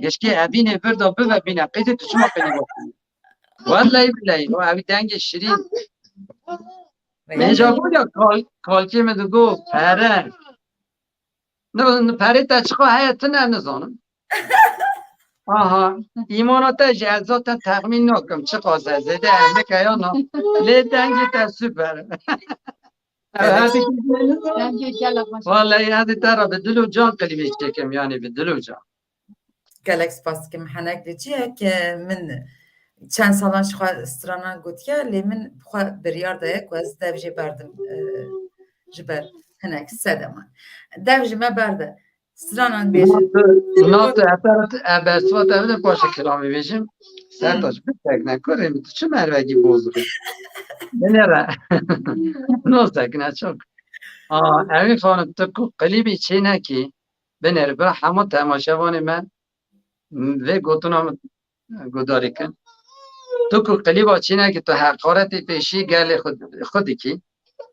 gişkê evînê vir de bive bîne. Qîzê tu çima klîba çênakî? Wellehî bileyî, o evî dengê şirîn. Mêja got ya kal-, kalkê min digot, pere. Ne, ne perê te çiqa heye tune nizanim. Aha, îmana te jî ez zaten texmîn nakim, çiqas e, zêde ez bike ya na. Lê dengê te super. Ev her dikî Dengê gelek xweş. Vallahi ez ê te re bi dil û can klîbê çêkim, yani bi dil û can. Gelek spas dikim henek li cihek, e, min çend salan ji xwe stranan gotiye, lê min bi xwe biryar daye ku ez dev jê berdim, e, ji ber hinek sedema. Dev ji me berde. Stranan bêjin. Nat, nat, eter, e, bersiva te bide paşê kilamê bêjim. Sertaç, bisekne, kurê min, tu çi mervekî boz bî? Binêre. Nosekne çok. Aa, Evîn xanim, tu ku klîbî çênekî, binêre, bira hemû temaşevanê me vê gotina min guhdarî kin. Tu ku klîba çênekî, tu heqaretê pêşî gelê xwe, xwe dikî,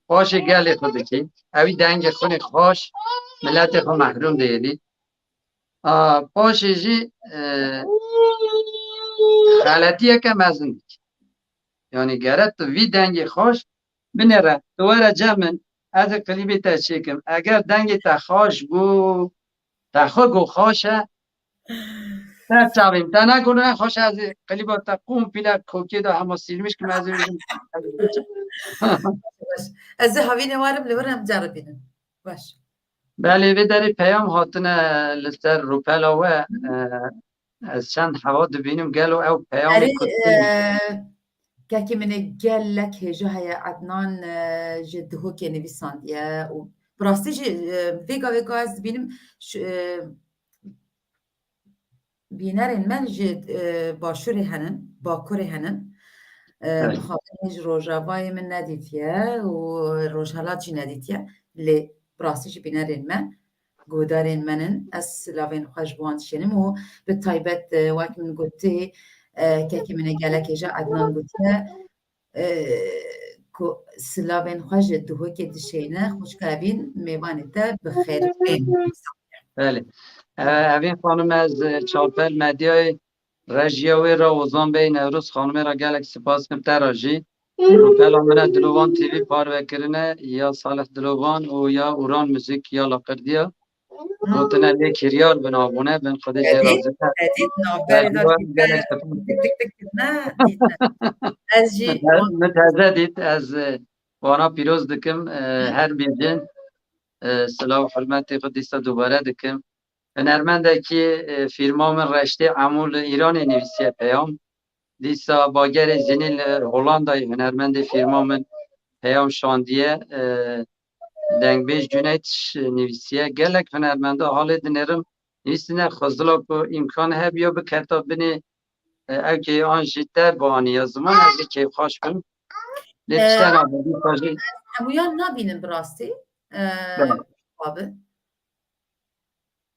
paşê gelê xwe dikî. Ewî dengê xwe nê xweş, miletê xwe mehrûm diyêdî. A, paşê jî, e, xeletiyeke mezin dikî. Yani gere tu vî dengê xweş binêre, tu were cem min, ez ê klîbê te çêkim. Eger dengê te xweş bû, te xwe got xweş e, ser çavê min. Te negot ne xweş e, ez ê klîba te komple kokê de hema sîlmiş kim, ez ê bêjim. Baş. Ez ê havînê werim li wir em ceribînin. Baş. Belê, vê derê peyam hatine li ser rûpela we, e, ez çend hewa dibînim, gelo ew peyamê Erê, ku e, kekê min ê gelek hêja heye, Ednan, e, ji Duhokê nivîsandiye û bi rastî jî, e, vêga vêga ez dibînim ş-, e, bînerên me ji, e, Başûrê henin, Bakurê henin, e, Evet. mixabin jî ji Rojavayê min nedîtiye û Rojhelat jî nedîtiye, lê bi rastî jî bînerên me guhdarên me nin. Ez silavên xwe ji wan dişênim û bi taybet, e, wek min gotî, e, kekê min ê gelek hêja Ednan gotiye, e, ku silavên xwe ji Duhokê dişêne. Xwişka Evîn, mêvanê te bi xêr tên. Belê. E, Evîn xanim, ez, e, Çavpel Medyayê rejiya wê re Ozan Bey Newroz xanimê re gelek spas kim, te re jî. Rûpela min e Dilovan T V parve kirine, ya Salih Dilovan û ya Uran Müzik ya Laqirdiya. Gotine lê kiryar bin, abone bin, Xwedê jê razî be. Edît, navberê de Berdiwa dîtine, gelek spas. Tik tik tik dîtine, dîtine. Ez jî Min te-, min teze dît, ez, e, wana pîroz dikim, e, her bîjin, e, silav û hurmetê xwe dîsa dubare dikim. Hunermendekî, e, fîrma min Reştê Emû li Îranê nivîsiye peyam. Dîsa Bagerê Zinî li Holandayê hunermendê fîrma min peyam şandiye. E, dengbêj Cuneyt ş-, nivîsiye. Gelek hunermenda halê dinêrim. Nivîsîne xwezila ku îmkan hebiya biketa binê, e, ew kê an jî te bianiya ziman, ez jî kêfxweş bim. Lê E, tiştena be, dîsa jî hemûyan nabînim bi rastî. E, Belê. Abi. Ee,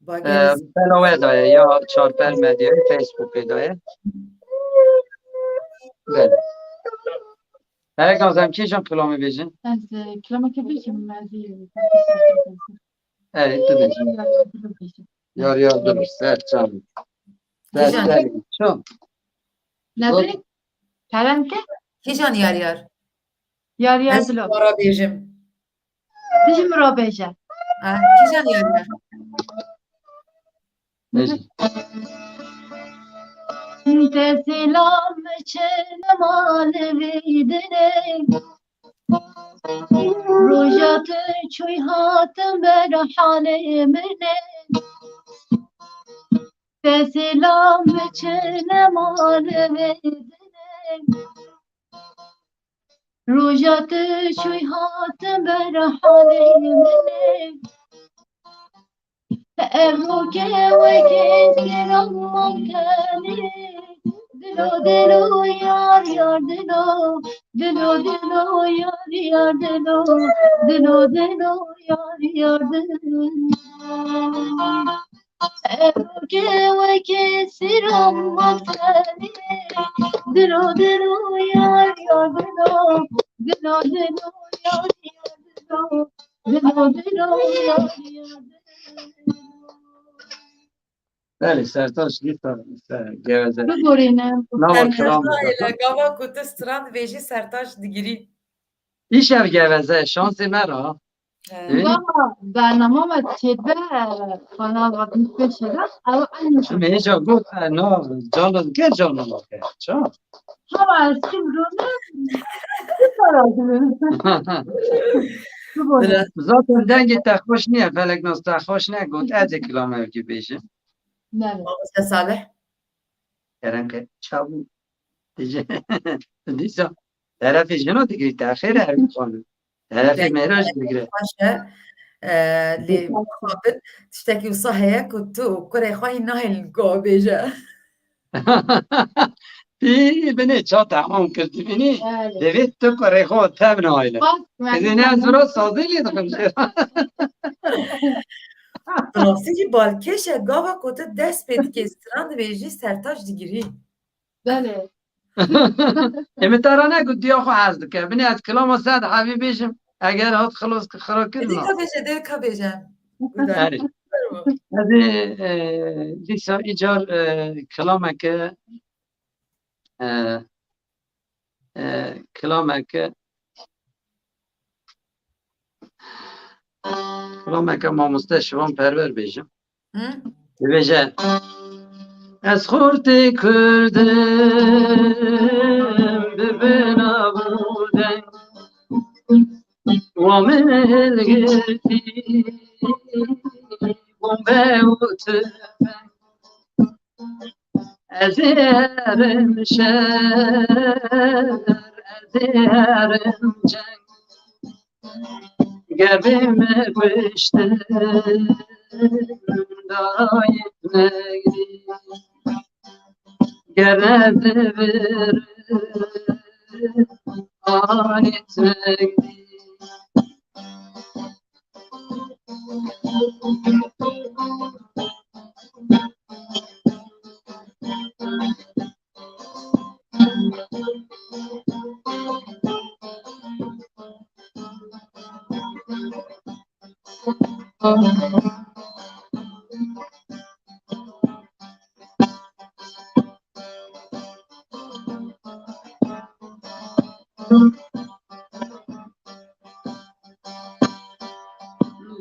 Bagerê Rûpela we daye ya Çarpel Medyayê, Facebookê daye. Belê. Herek Nazem, kîjan kilamê bêjin? Ez, e, kilameke bêjim, ez ê Erê, tu bêjin. Yar yar dur, ser çavê. Ser Kîjan? Çavê. Ço? Ne bileyim. Kerem ke? Kîjan yar yar? Yar yar Ez dilo. Para bêjim. Dijî min re bêje. Ha, kîjan yar yar? Bêje. Te selam çi nema li vî dinê. Roja tu çûy hatim ber halê min e. Te selam çi nema li vî dinê. Roja tu çûy hat ber halê min e. Ev roke weke zilam tenê. Dilo, dilo, yar, yar, dilo. Dilo, dilo, yar, yar, dilo. Dilo, dilo, yar, yar, dilo. Eroke weke sîrom mafenê. Dilo dilo yar yar dilo. Dilo dilo yar yar dilo. Dilo dilo yar yar dilo. Belê, Sertaç dîsa, dîsa geveze. Bigorîne. Nava Em kiram hêja bide. Gava ku tu stran dibêjî Sertaç digirî. Îşev geveze, şansê me ra. He. Ê? Baba, bernama me çêdibe, kanal altmış beş de, ew eynî. Em hêja got, e, na, canlı dike, canlı dike. Ça? Hava eski bir ürün. Zaten dengê te xweş niye, Feleknas te xweş ne, got, ez ê kilamekî bêjim. Belê. Mamoste Salih. Kerem ke, çabû. Dîce-, dîsa, terefê jino digirî, te xêr e, her xwanin. Terefê mêra jî digire. Baş e. Ee, lê mixabin, tiştekî wisa heye ku tu û kurê xwe hîn nahêlin ku ew bêje. Tî binê ça temam kir, tu bînî? Belê. Divê tu kurê xwe tev nahêle. Bak, ez ê ne ez vira sazî lê dixim jê. Rastî jî balkêş e, gava ku tu dest pê dikê, stran dibêjî, Sertaç digirî. Belê. Ê, min te ra negot diya xwe hez dike. Binê ez kilama Seîd Hebî bêjim. Eger hat xilos ki xira kir. Dê na. Ka bêje, dê ka bêje. Erê. Ez ê, e, dîsa îcar, e, kilameke, e, e, kilameke, kilameke mamoste Şivan Perwer bêjim. Hı? Dibêje, ez xortê Kurd im, bibina bo deng. Wa min hilgirtî bombe û tüfeng. Ez ê herim şer, ez ê herim ceng. Ger bê me kuştin, dayê negdî. Ger ez birim, anî negdî.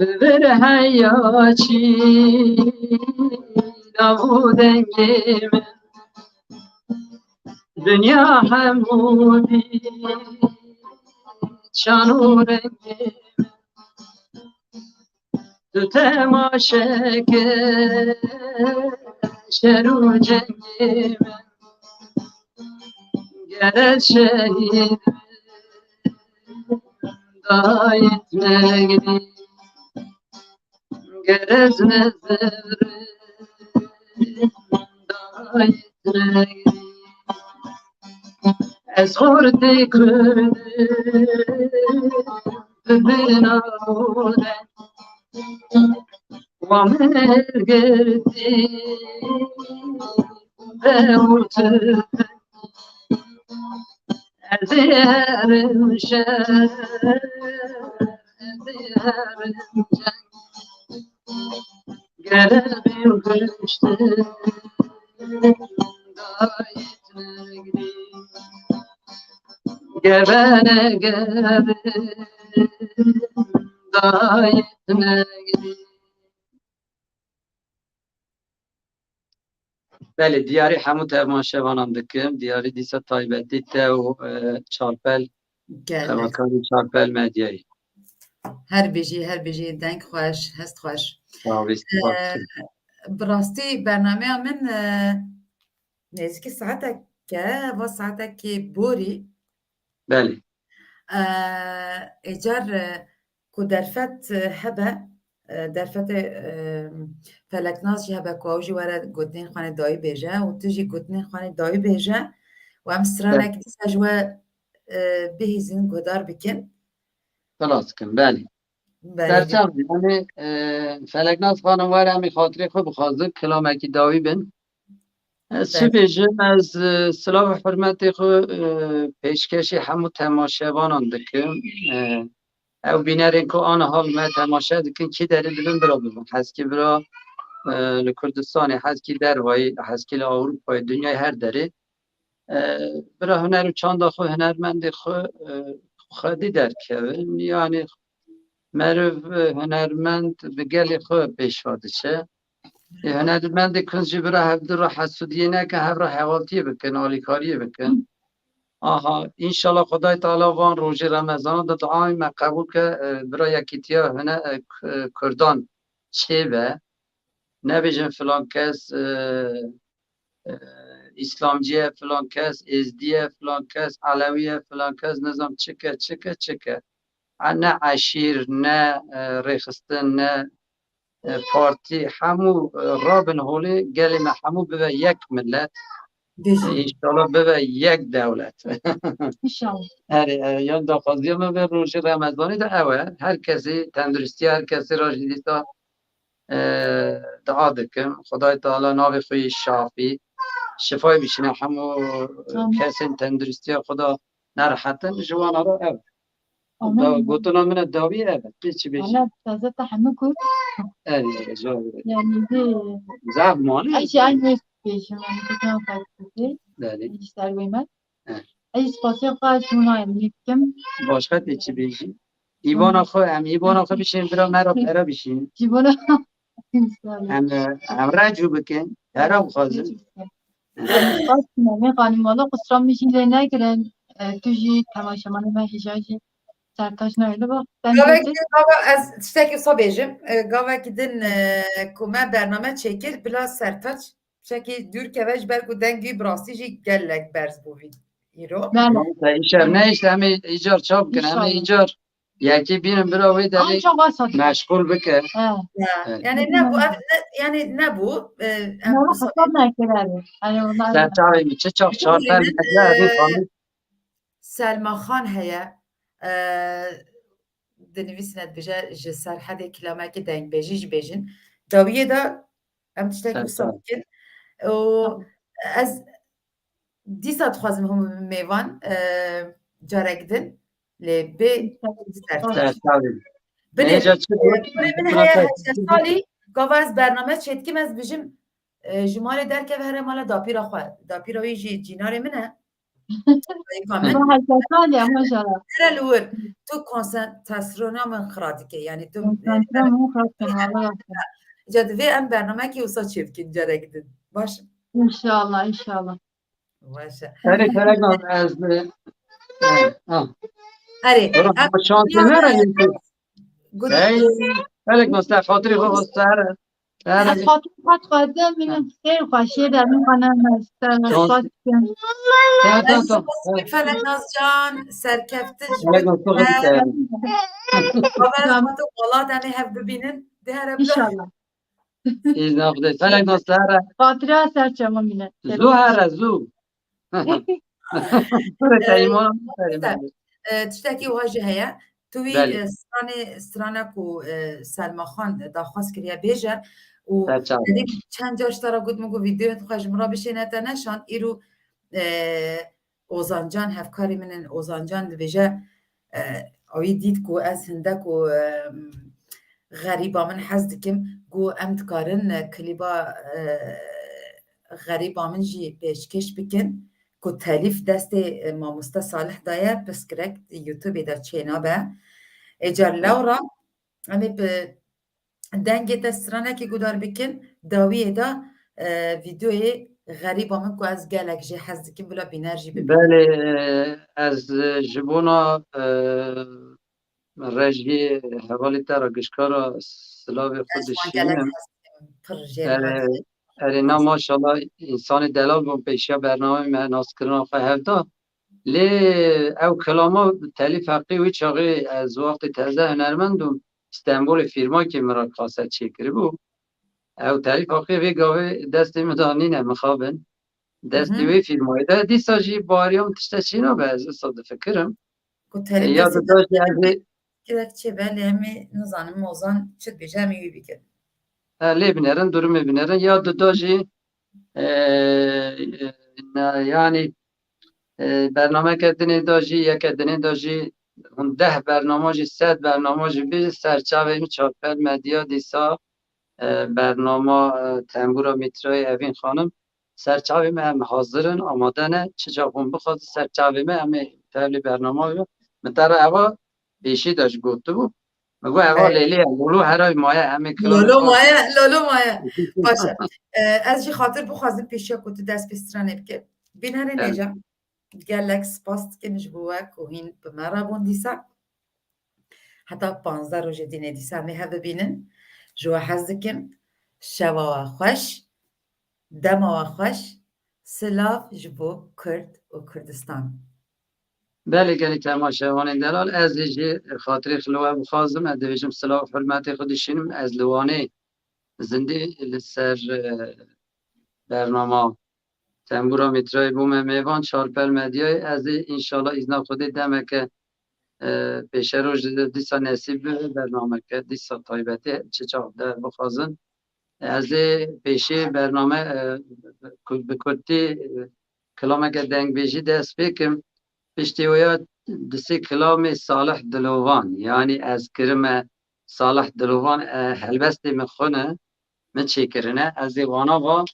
Li vir heya çî nav û dengê min, dinya hemû dî çan û rengê min. Tu temaşe kir şer û cengê min, ger ez şehîd bim, dayê negdî. Ger ez nezirim, dayê negdî. Ez xortê Kurd im, bibina bo deng. Wa min hilgirtî bombe û tüfeng. Ez ê herim şer, ez ê herim ceng. Ger ez bim kuştin, dayê negdî. Ger venegerim, dayê negdî. Belê, diyarî hemû temaşevanan dikim. Diyarî dîsa taybetî te û, e, Çarpel, Gelek. Xebatkarê Çarpel Medyayê. Her bijî, her bijî, deng xweş, hest xweş. Sağ ol, sağ ol. E, bi rastî bernameya min, e, nêzîkî saetek e, va saetekê borî. Belê. E, êcar, e, ku derfet, e, hebe, e, derfetê, e, Feleknaz jî hebe ku ew jî were gotinên xwe nê dayî bêje û tu jî gotinên xwe nê dayî bêje û em stranek dîsa ji we, e, bihîzin, guhdar bikin. Xilas dikim, belê. Serçavî, yanî, e, Feleknaz xanim, were em ê xatirê xwe bixwazin, kilamekî dawî bin. Ez çi bêjim, ez, e, silav û hurmetê xwe, e, pêşkêşî hemû temaşevanan dikim. E, ew bînerên ku aniha li me temaşe dikin, kî derê dibin bira bibin. Heskî bira, e, li Kurdistanê, heskî dervayî, heskî li Ewropayê, dinyayê her derê. E, bira huner û çanda xwe, hunermendê xwe, e, xwedî derkevin. Yanî meriv, e, hunermend bi gelê xwe pêşva diçe. Ê hunermendê kund jî bira hevdu re hesûdiyê neke, hev re hevaltiyê bikin, alîkariyê bikin. Aha, înşallah Xwedayê Teala van rojê Remezana de duayê me qebûl ke, e, bira yekîtiya hune-, e, k-, e, Kurdan çêbe. Nebêjin filan kes, e, e, Îslamcî ye, filan kes Êzdî ye, filan kes Elewî ye, filan kes nizam çike, çike, çike. E, ne eşîr, ne, e, rêxistin, ne, e, partî, hemû, e, rabin holê, gelê me hemû bibe yek milet. Bêjin. Înşallah bibe yek dewlet. Înşallah. Erê, e, yan daxwaziya me vê rojê Remezanê de ew e. Her kesî tenduristiya her kesî re jî dîsa, e, dua dikim. Xwedayê Teala navê xwe yê şafî, şifayê bişîne hemû, e, Amin. kesên tenduristiya xwe de nerehet in, ji wan re ev. Amin. Da, gotina min e dawî ev e. Tê çi bêjî? Valla taze te hemû got. Erê, erê, cevabê. Yani de Zaf mane. Ay şey, ay ne bêjim, yani gotina felsefê. Belê. Ji ser wê me. He. Ay spasiya xwe ji hûna em dikim. Başka tê çi bêjî? Îbana xwe, em îbana xwe bişîn, bira me re pere bişîn. Ji bona. Em, em recû bikin, pere bixwazin. Spas, Memê Xanim, wala qusra min jî lê negirin. E, tu jî temaşevanê me hêja jî sertaç nayê li ba. Sen Gavek, dê gava ez tiştekî wisa bêjim. E, gavekî din, e, ku me bername çêkir, bila Sertaç tiştekî dûr keve ji ber ku dengî bi rastî jî gelek berz bû vî îro. Belê. Neyse, îşer, neyse, em ê îcar çav bikin, em ê Înşallah. îcar yekî bînin bira wê derê Anca wasa. meşgul bike. He. Ya, Evet. yani ne bu, ne, yani ne bu, e, em Mala bu hesab sabah nekirere. Hani onlar Sen çavê min çi çax çar Bugün, fel mecla e, evî xanî. Selma Xan heye, e, dinivîsine dibêje ji Serhedê kilamekî dengbêjî jî bêjin. Dawiyê de em tiştek Serhedê. wisa bikin. Û Tamam. ez dîsa dixwazim hûn bibin mêvan, e, carek din lê bê Sertaç. Sertaç. Bilê, Hêja çi e, got? kurê min Buna heye ser- heşt salî, gava ez bername çêdikim, ez bijim, e, ji malê derkeve here mala dapîra xwe. Dapîra wî jî cînarê min e. Dayika min. Ama heşt salî ama jara. Here li wir, tu konsentrasyona min xira dike, yani tu, e, Konsantre min xira dike, Allah razı olsun. Ca divê em bernamekî wisa çêbikin carek din. Baş. İnşallah, inşallah. Baş e. Erê, Felek Naz, ez, e, ha. Erê, Dur, em ama şansê nere yekî? Got- Hey, Felek Naz, te xatirî xwe xwe ser. Ser. Ez xatir xwe dixwazim, min seyr xweşiyê de min xwe nemez. Te Şans- spas dikim. Tamam, tamam, Ez tamam. spas dikim, Felek Nazcan, serkeftin ji Felek Naz, xwe xwe ser. Xwe Tamam. xwe tu welat em ê hev bibînin. Dihere bila. İnşallah. Îzna Xwedê. Felek Naz, te here. Xatira ser çema mîne. Zû here, zû. Pire Ee, teyma, işte, e, tiştekî wiha jî heye. Tu wî, Belê. e, stranê, strana ku, e, Selma Xan daxwaz kiriye bêje û Serçe. Dedî çend car ji te re got min ku vîdeoyên xwe ji min re bişêne te neşand. Îro, e, Ozan Can, hevkarê min in, Ozan Can dibêje, e, ewî dît ku ez hindek û, e, xerîba min hez dikim, ku em dikarin, e, klîba, e, xerîba min jî pêşkêş bikin, ku telîf destê, e, mamoste Salih daye, pirsgirêk YouTubeê de çênabe. Êcar lewra em ê bi dengê te stranekî guhdar bikin, dawiyê de, e, vîdeoyê xerîba min ku ez gelek jê hez dikim, bila bîner jî bibînin. Belê, e, ez, e, ji bona, e, rejiyê hevalê te re gişka re silavê xwe Ez wan gelek dişînim. hez dikim, pir jê E, re hez dikim. Erê na maşallah, însanê delal bûn pêşiya bernameyê me naskirina xwe hevda. Lê ew kilama telîf heqî wî çaxê ez wextê teze hunermend bûm, Stenbolê fîrmakê min re kaset çêkiribû. Ew telîf heqê vê gavê destê min de nîne, mixabin. Destê Mhm. wê fîrmayê de. Dîsa jî bariya min tişte çênabe, ez wisa difikirim. Ku E, telîf ya destê dida jî ez ê, Gelek çêbe, lê em ê nizanim Ozan çi dibêje, em ê wî bikin. E, lê binerin, durumê binerin. Ya duda jî, e, e, ne, yanî, e, bernameke dinê da jî, yeke dinê da jî, hûn deh bernama jî, sed bernama jî bî, serçavê min Çarpel Medya dîsa, e, bernama, e, Tembûra Mîtrayê Evîn Xanim, serçavê me em hazir in, amade ne, çi çax hûn bixwazin serçavê me, em ê tevlî bernama yo. Min te re eva pêşî de jî gotibû. Min got, eva Lêlê ye, Lolo herayî maye, em ê kilamê Lolo xwe maye, Lolo maye. Baş e. E, ez jî xatir bixwazim pêşiya ku tu dest pê stranê bike. Bînerê Nêca, gelek spas dikim ji bo we ku hîn bi me re bûn dîsa. Heta panzdeh rojê dînê dîsa em ê hev bibînin. Ji we hez dikim. Şeva we xweş, dema we xweş. Silav ji bo Kurd û Kurdistan. Belê gelî temaşevanên delal, ez ê jî xatirê xwe li we bixwazim, ez dibêjim silav û hurmetê xwe dişînim, ez li Wanê zindî li ser, e, bernama Tembûra Mîtrayê bûme mêvan Çarpel Medyayê, ez ê înşallah îzna Xwedê demeke, e, pêşeroj dîsa nesîb bibe bernameke dîsa taybetê çi çax de bixwazin. Ez ê pêşî bername, e, ku-, bi kurtî, e, kilameke dengbêjî dest pê kim. Piştî wê ya disê kilamê Salih Dilovan, yanî ez kirime Salih Dilovan, e, helbestê min xwe ne, min çêkirine. Ez ê wana va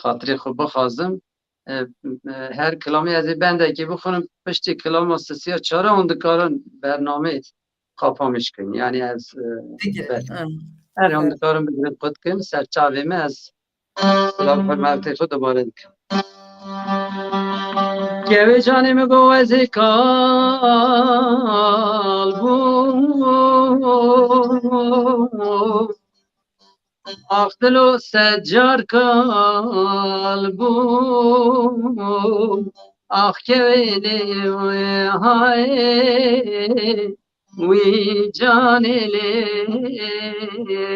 xatirê xwe bixwazim. E, e, her kilamê ez ê bendekî bixwînim, piştî kilama sisiya çara hûn dikarin bernamê qapamiş kin. Yanî ez, e, Bigirin, bes. Ha. Her hûn Süper. Dikarin bigirin qut kin, ser çavê me ez silav hurmetê xwe dubare dikim. Kevê canê min go ez ê kal bûm. Ax dilo sed car kal bûm, ax kewê lê wê hayê, wî canê lê wê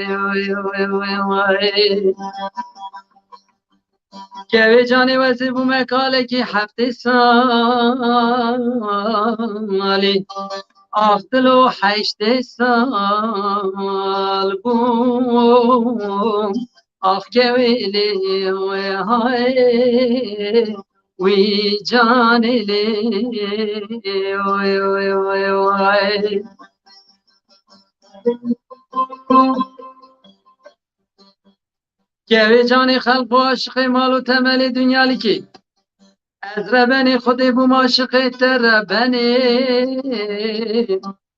wê wê wê. Kevê canê wezê bûme kalekî heftê salî. Ax dilo heştê sal bûm. Ax kewê lê wê hayê, wî canê lê wê wê wê wê. Kevê canê xelq bû aşiqê mal û temelê dinya likê. Ez rebenê Xwedê bûm aşiqê te rebenê.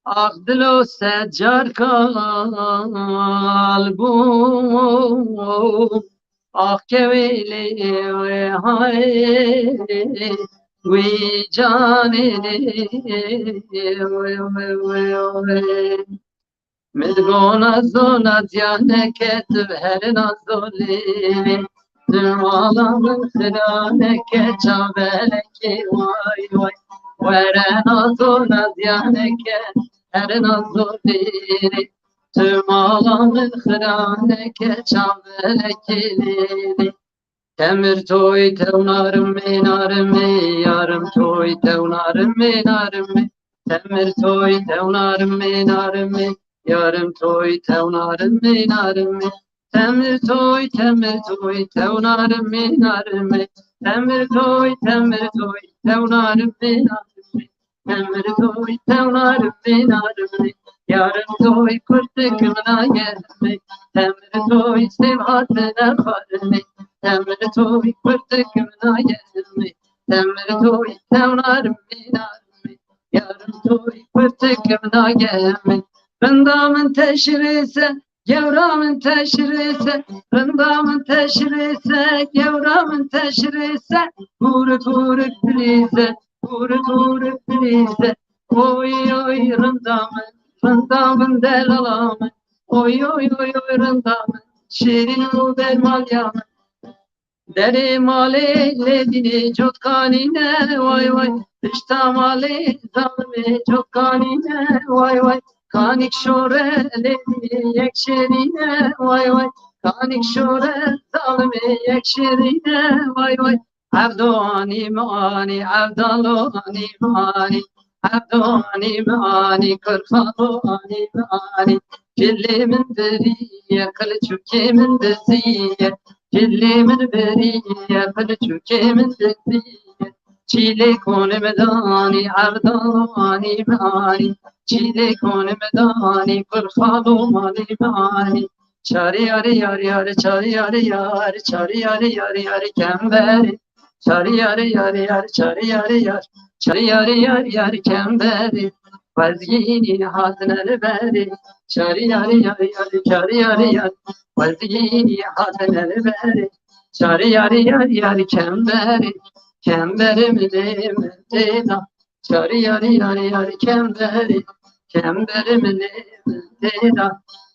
Ax dilo sed car kal bûm. Ax kewê lê wê hayê, wî canê lê wê wê wê wê. Min go nazo nazyaneke tu her nazo lê. Tu mala min xiraneke çavelekê way way. Were nazo nazyaneke her nazo lê. Tu mala min xiraneke çavelekê lê. Temir toy tew narimê narimê, yarim toy tew narimê narimê. Temir toy tew narimê narimê, yarim toy tew narimê narimê. Temir toy, temir toy tew narimê narimê. Temir toy, temir toy tew narimê narimê. Temir toy tew narimê narimê. Yarim toy kurtik min a germê. Temir toy sêv hatine xwarinê. Temir toy kurtik min a germê. Temir toy tew narimê narimê. Yarim toy kurtik min a germê. Rinda min teşrê se, gewra min teşrê se. Rinda min teşrê se, gewra min teşrê se. Hûrik hûrik dilîze. Hûrik hûrik dilîze, oy oy rinda min, rinda min delala min, oy oy oy oy rinda min, şêrîn û bermaliya min. Derê malê lê dînê cotkanî ne way way, pişta malê zalimê cotkanî ne way way. Kanîk şore lê dînê yek şêrî ne way way, kanîk şore zalimê yek şêrî ne way way. Evdo anî manî, evdalo anî manî. Evdo anî min anî, kurxalo anî min anî. Kilê min biriye, qiliçokê min diziye. Kilê min biriye, qiliçokê min diziye. Çîlê konê min danî, evdalo anî min anî. Çîlê konê min danî, kurxalo anî min anî. Çarî yarî yarî yarî, çarî yarî yarî, çarî yarî yarî yarî, kemberê. Çarî yarî yarî yarî, çarî yarî yarî, çarî yarî yarî yarî, kemberê. Xwezgînî hatine li berê. Çarî yarî yarî yarî, çarî yarî yarî, xwezgînî hatine li berê. Çarî yarî yarî yarî, kemberê. Kemberê min ê min tê da. Çarî yarî yarî yarî, kemberê. Kemberê min ê min tê da.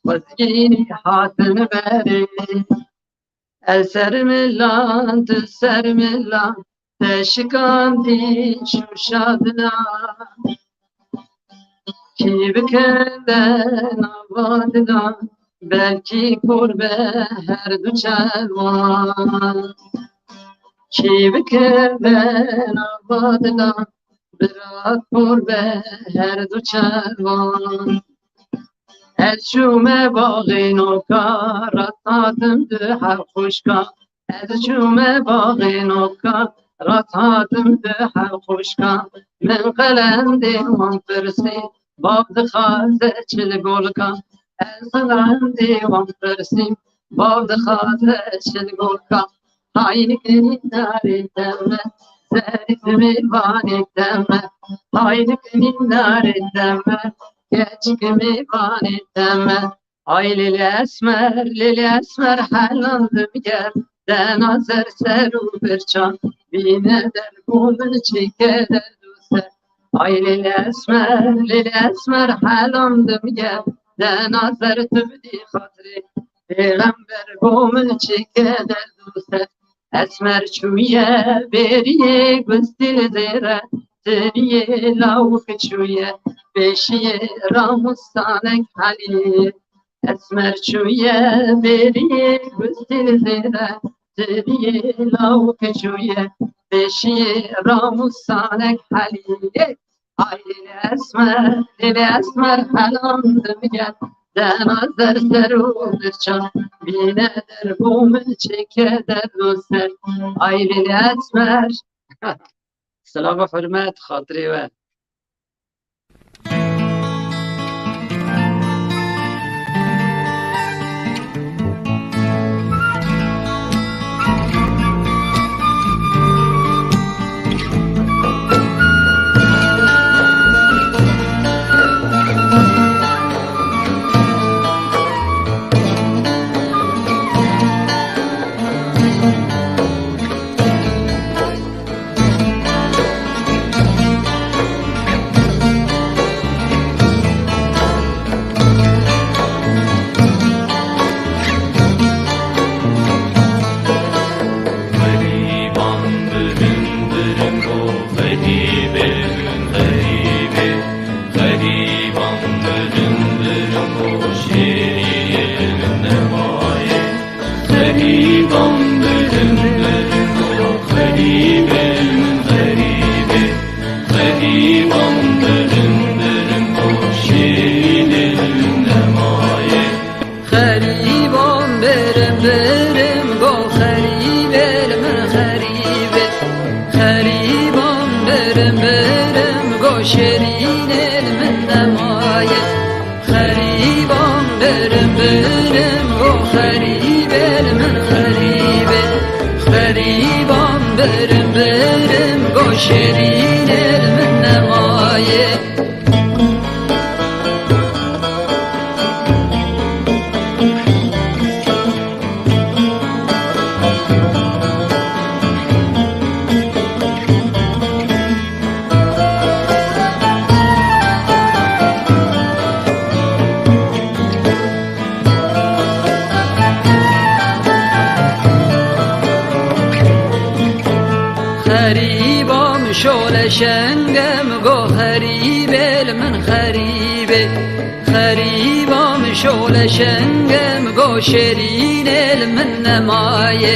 Xwezgînî hatin berê. Ez ser milan, tu ser milan, te şikandî şûşa dilan. Kî bikeve nava dilan, belkî por be her du çavan. Kî bikeve nava dilan, bira por be her du çavan. Ez çûme baxê noka, rast hatim du heb xwişka. Ez çûme baxê noka, rast hatim du heb xwişka. Min qelendê wan pirsî, bav dixwaze çil golka. Ez qelendê wan pirsî, bav dixwaze çil golka. Haynik nînarê te me, serî mêvanê te me. Haynik nînarê te me, keçik mêvanê te me. Ay lêlê esmer, lêlê esmer, helandim ger, dena zer ser û birçan, bîne derbû min çêke derd û ser. Ay lêlê esmer, lêlê esmer, helandim ger, dena zer tu bidî xatirê, pêxember bo min çêke derd û ser. Esmer çûye bêriyê gustî li zêre, tiriyê lawik çûye, pêşiyê ramustanek heliyê. Esmer çûye bêriyê gustî li zêre, tiriyê lawik çûye, pêşiyê ramustanek heliyê. Ay lêlê esmer, lêlê esmer, helandim gel, dena zer ser û birçan, bîne derbû min çêke derd û ser. Ay lêlê esmer. Silav û hurmet, xatirê we. Xerîban birin birin bo xerîbê min xerîbê. Xerîban birin birin bo şêrînê min nemaye. Xerîban birin birin bo xerîbê min xerîbê. Xerîban birin birin bo şêrînê min nemaye. Xerîban birin birin go xerîbê li min xerîbê. Xerîban birin birin go şêrînê li min nemaye. Xerîban birin birin go xerîbê li min xerîbê. Xerîban birin birin go şêrînê li min nemaye. Xerîba min şole şenge min go xerîbê li min xerîbê. Xerîba min şole şenge min go şêrînê li min nemaye.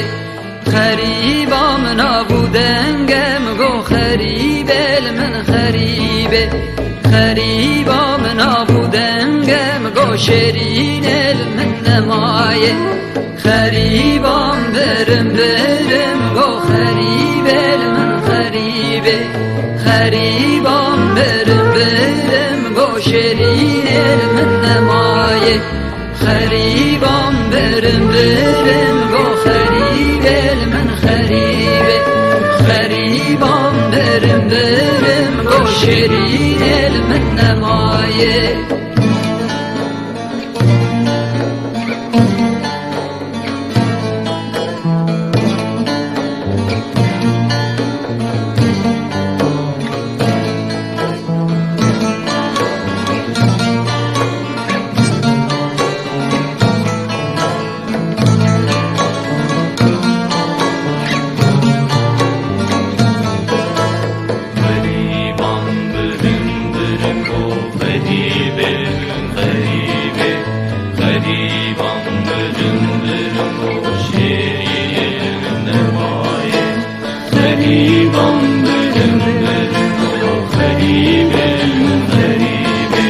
Xerîba min nav û denge min go xerîbê li min xerîbê. Xerîba min abû dengem go şêrînê li min nemaye. Xerîban birim birim go xerîbê li min xerîbê. Xerîban birim birim go şêrînê li min nemaye. Xerîban birim birim go xerîbê li min xerîbê. Xerîban birim birim go şêrînê li min nemaye. Xerîban birim birim go xerîbê, xerîbê. Xerîban birim birim go şêrînê li min nemaye. Xerîban birim birim go xerîbê li min xerîbê.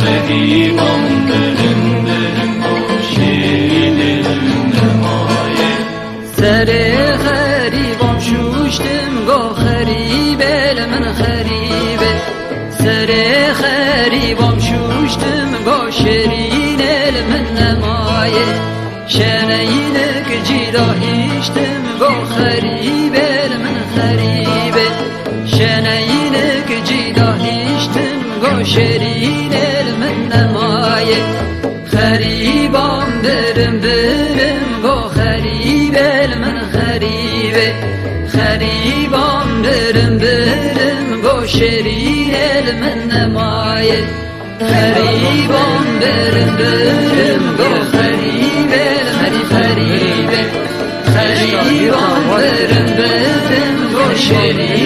Xerîban birim birim go şêrînê li min nemaye. Serê xerîban şûştim go xerîbê li min xerîbê. Serê xerîban şûştim go şêrînê li min nemaye. Şeneyînik cî dahîştim go xerîbê li min xerîbê. Şeneyînik cî dahîştim go şêrînê li min nemaye. Xerîban birim birim go xerîbê li min xerîbê. Xerîban birim birim go şêrînê li min nemaye. Xerîban birim birim go xerîbê li min xerîbê. Xerîban birim birim go şêrînê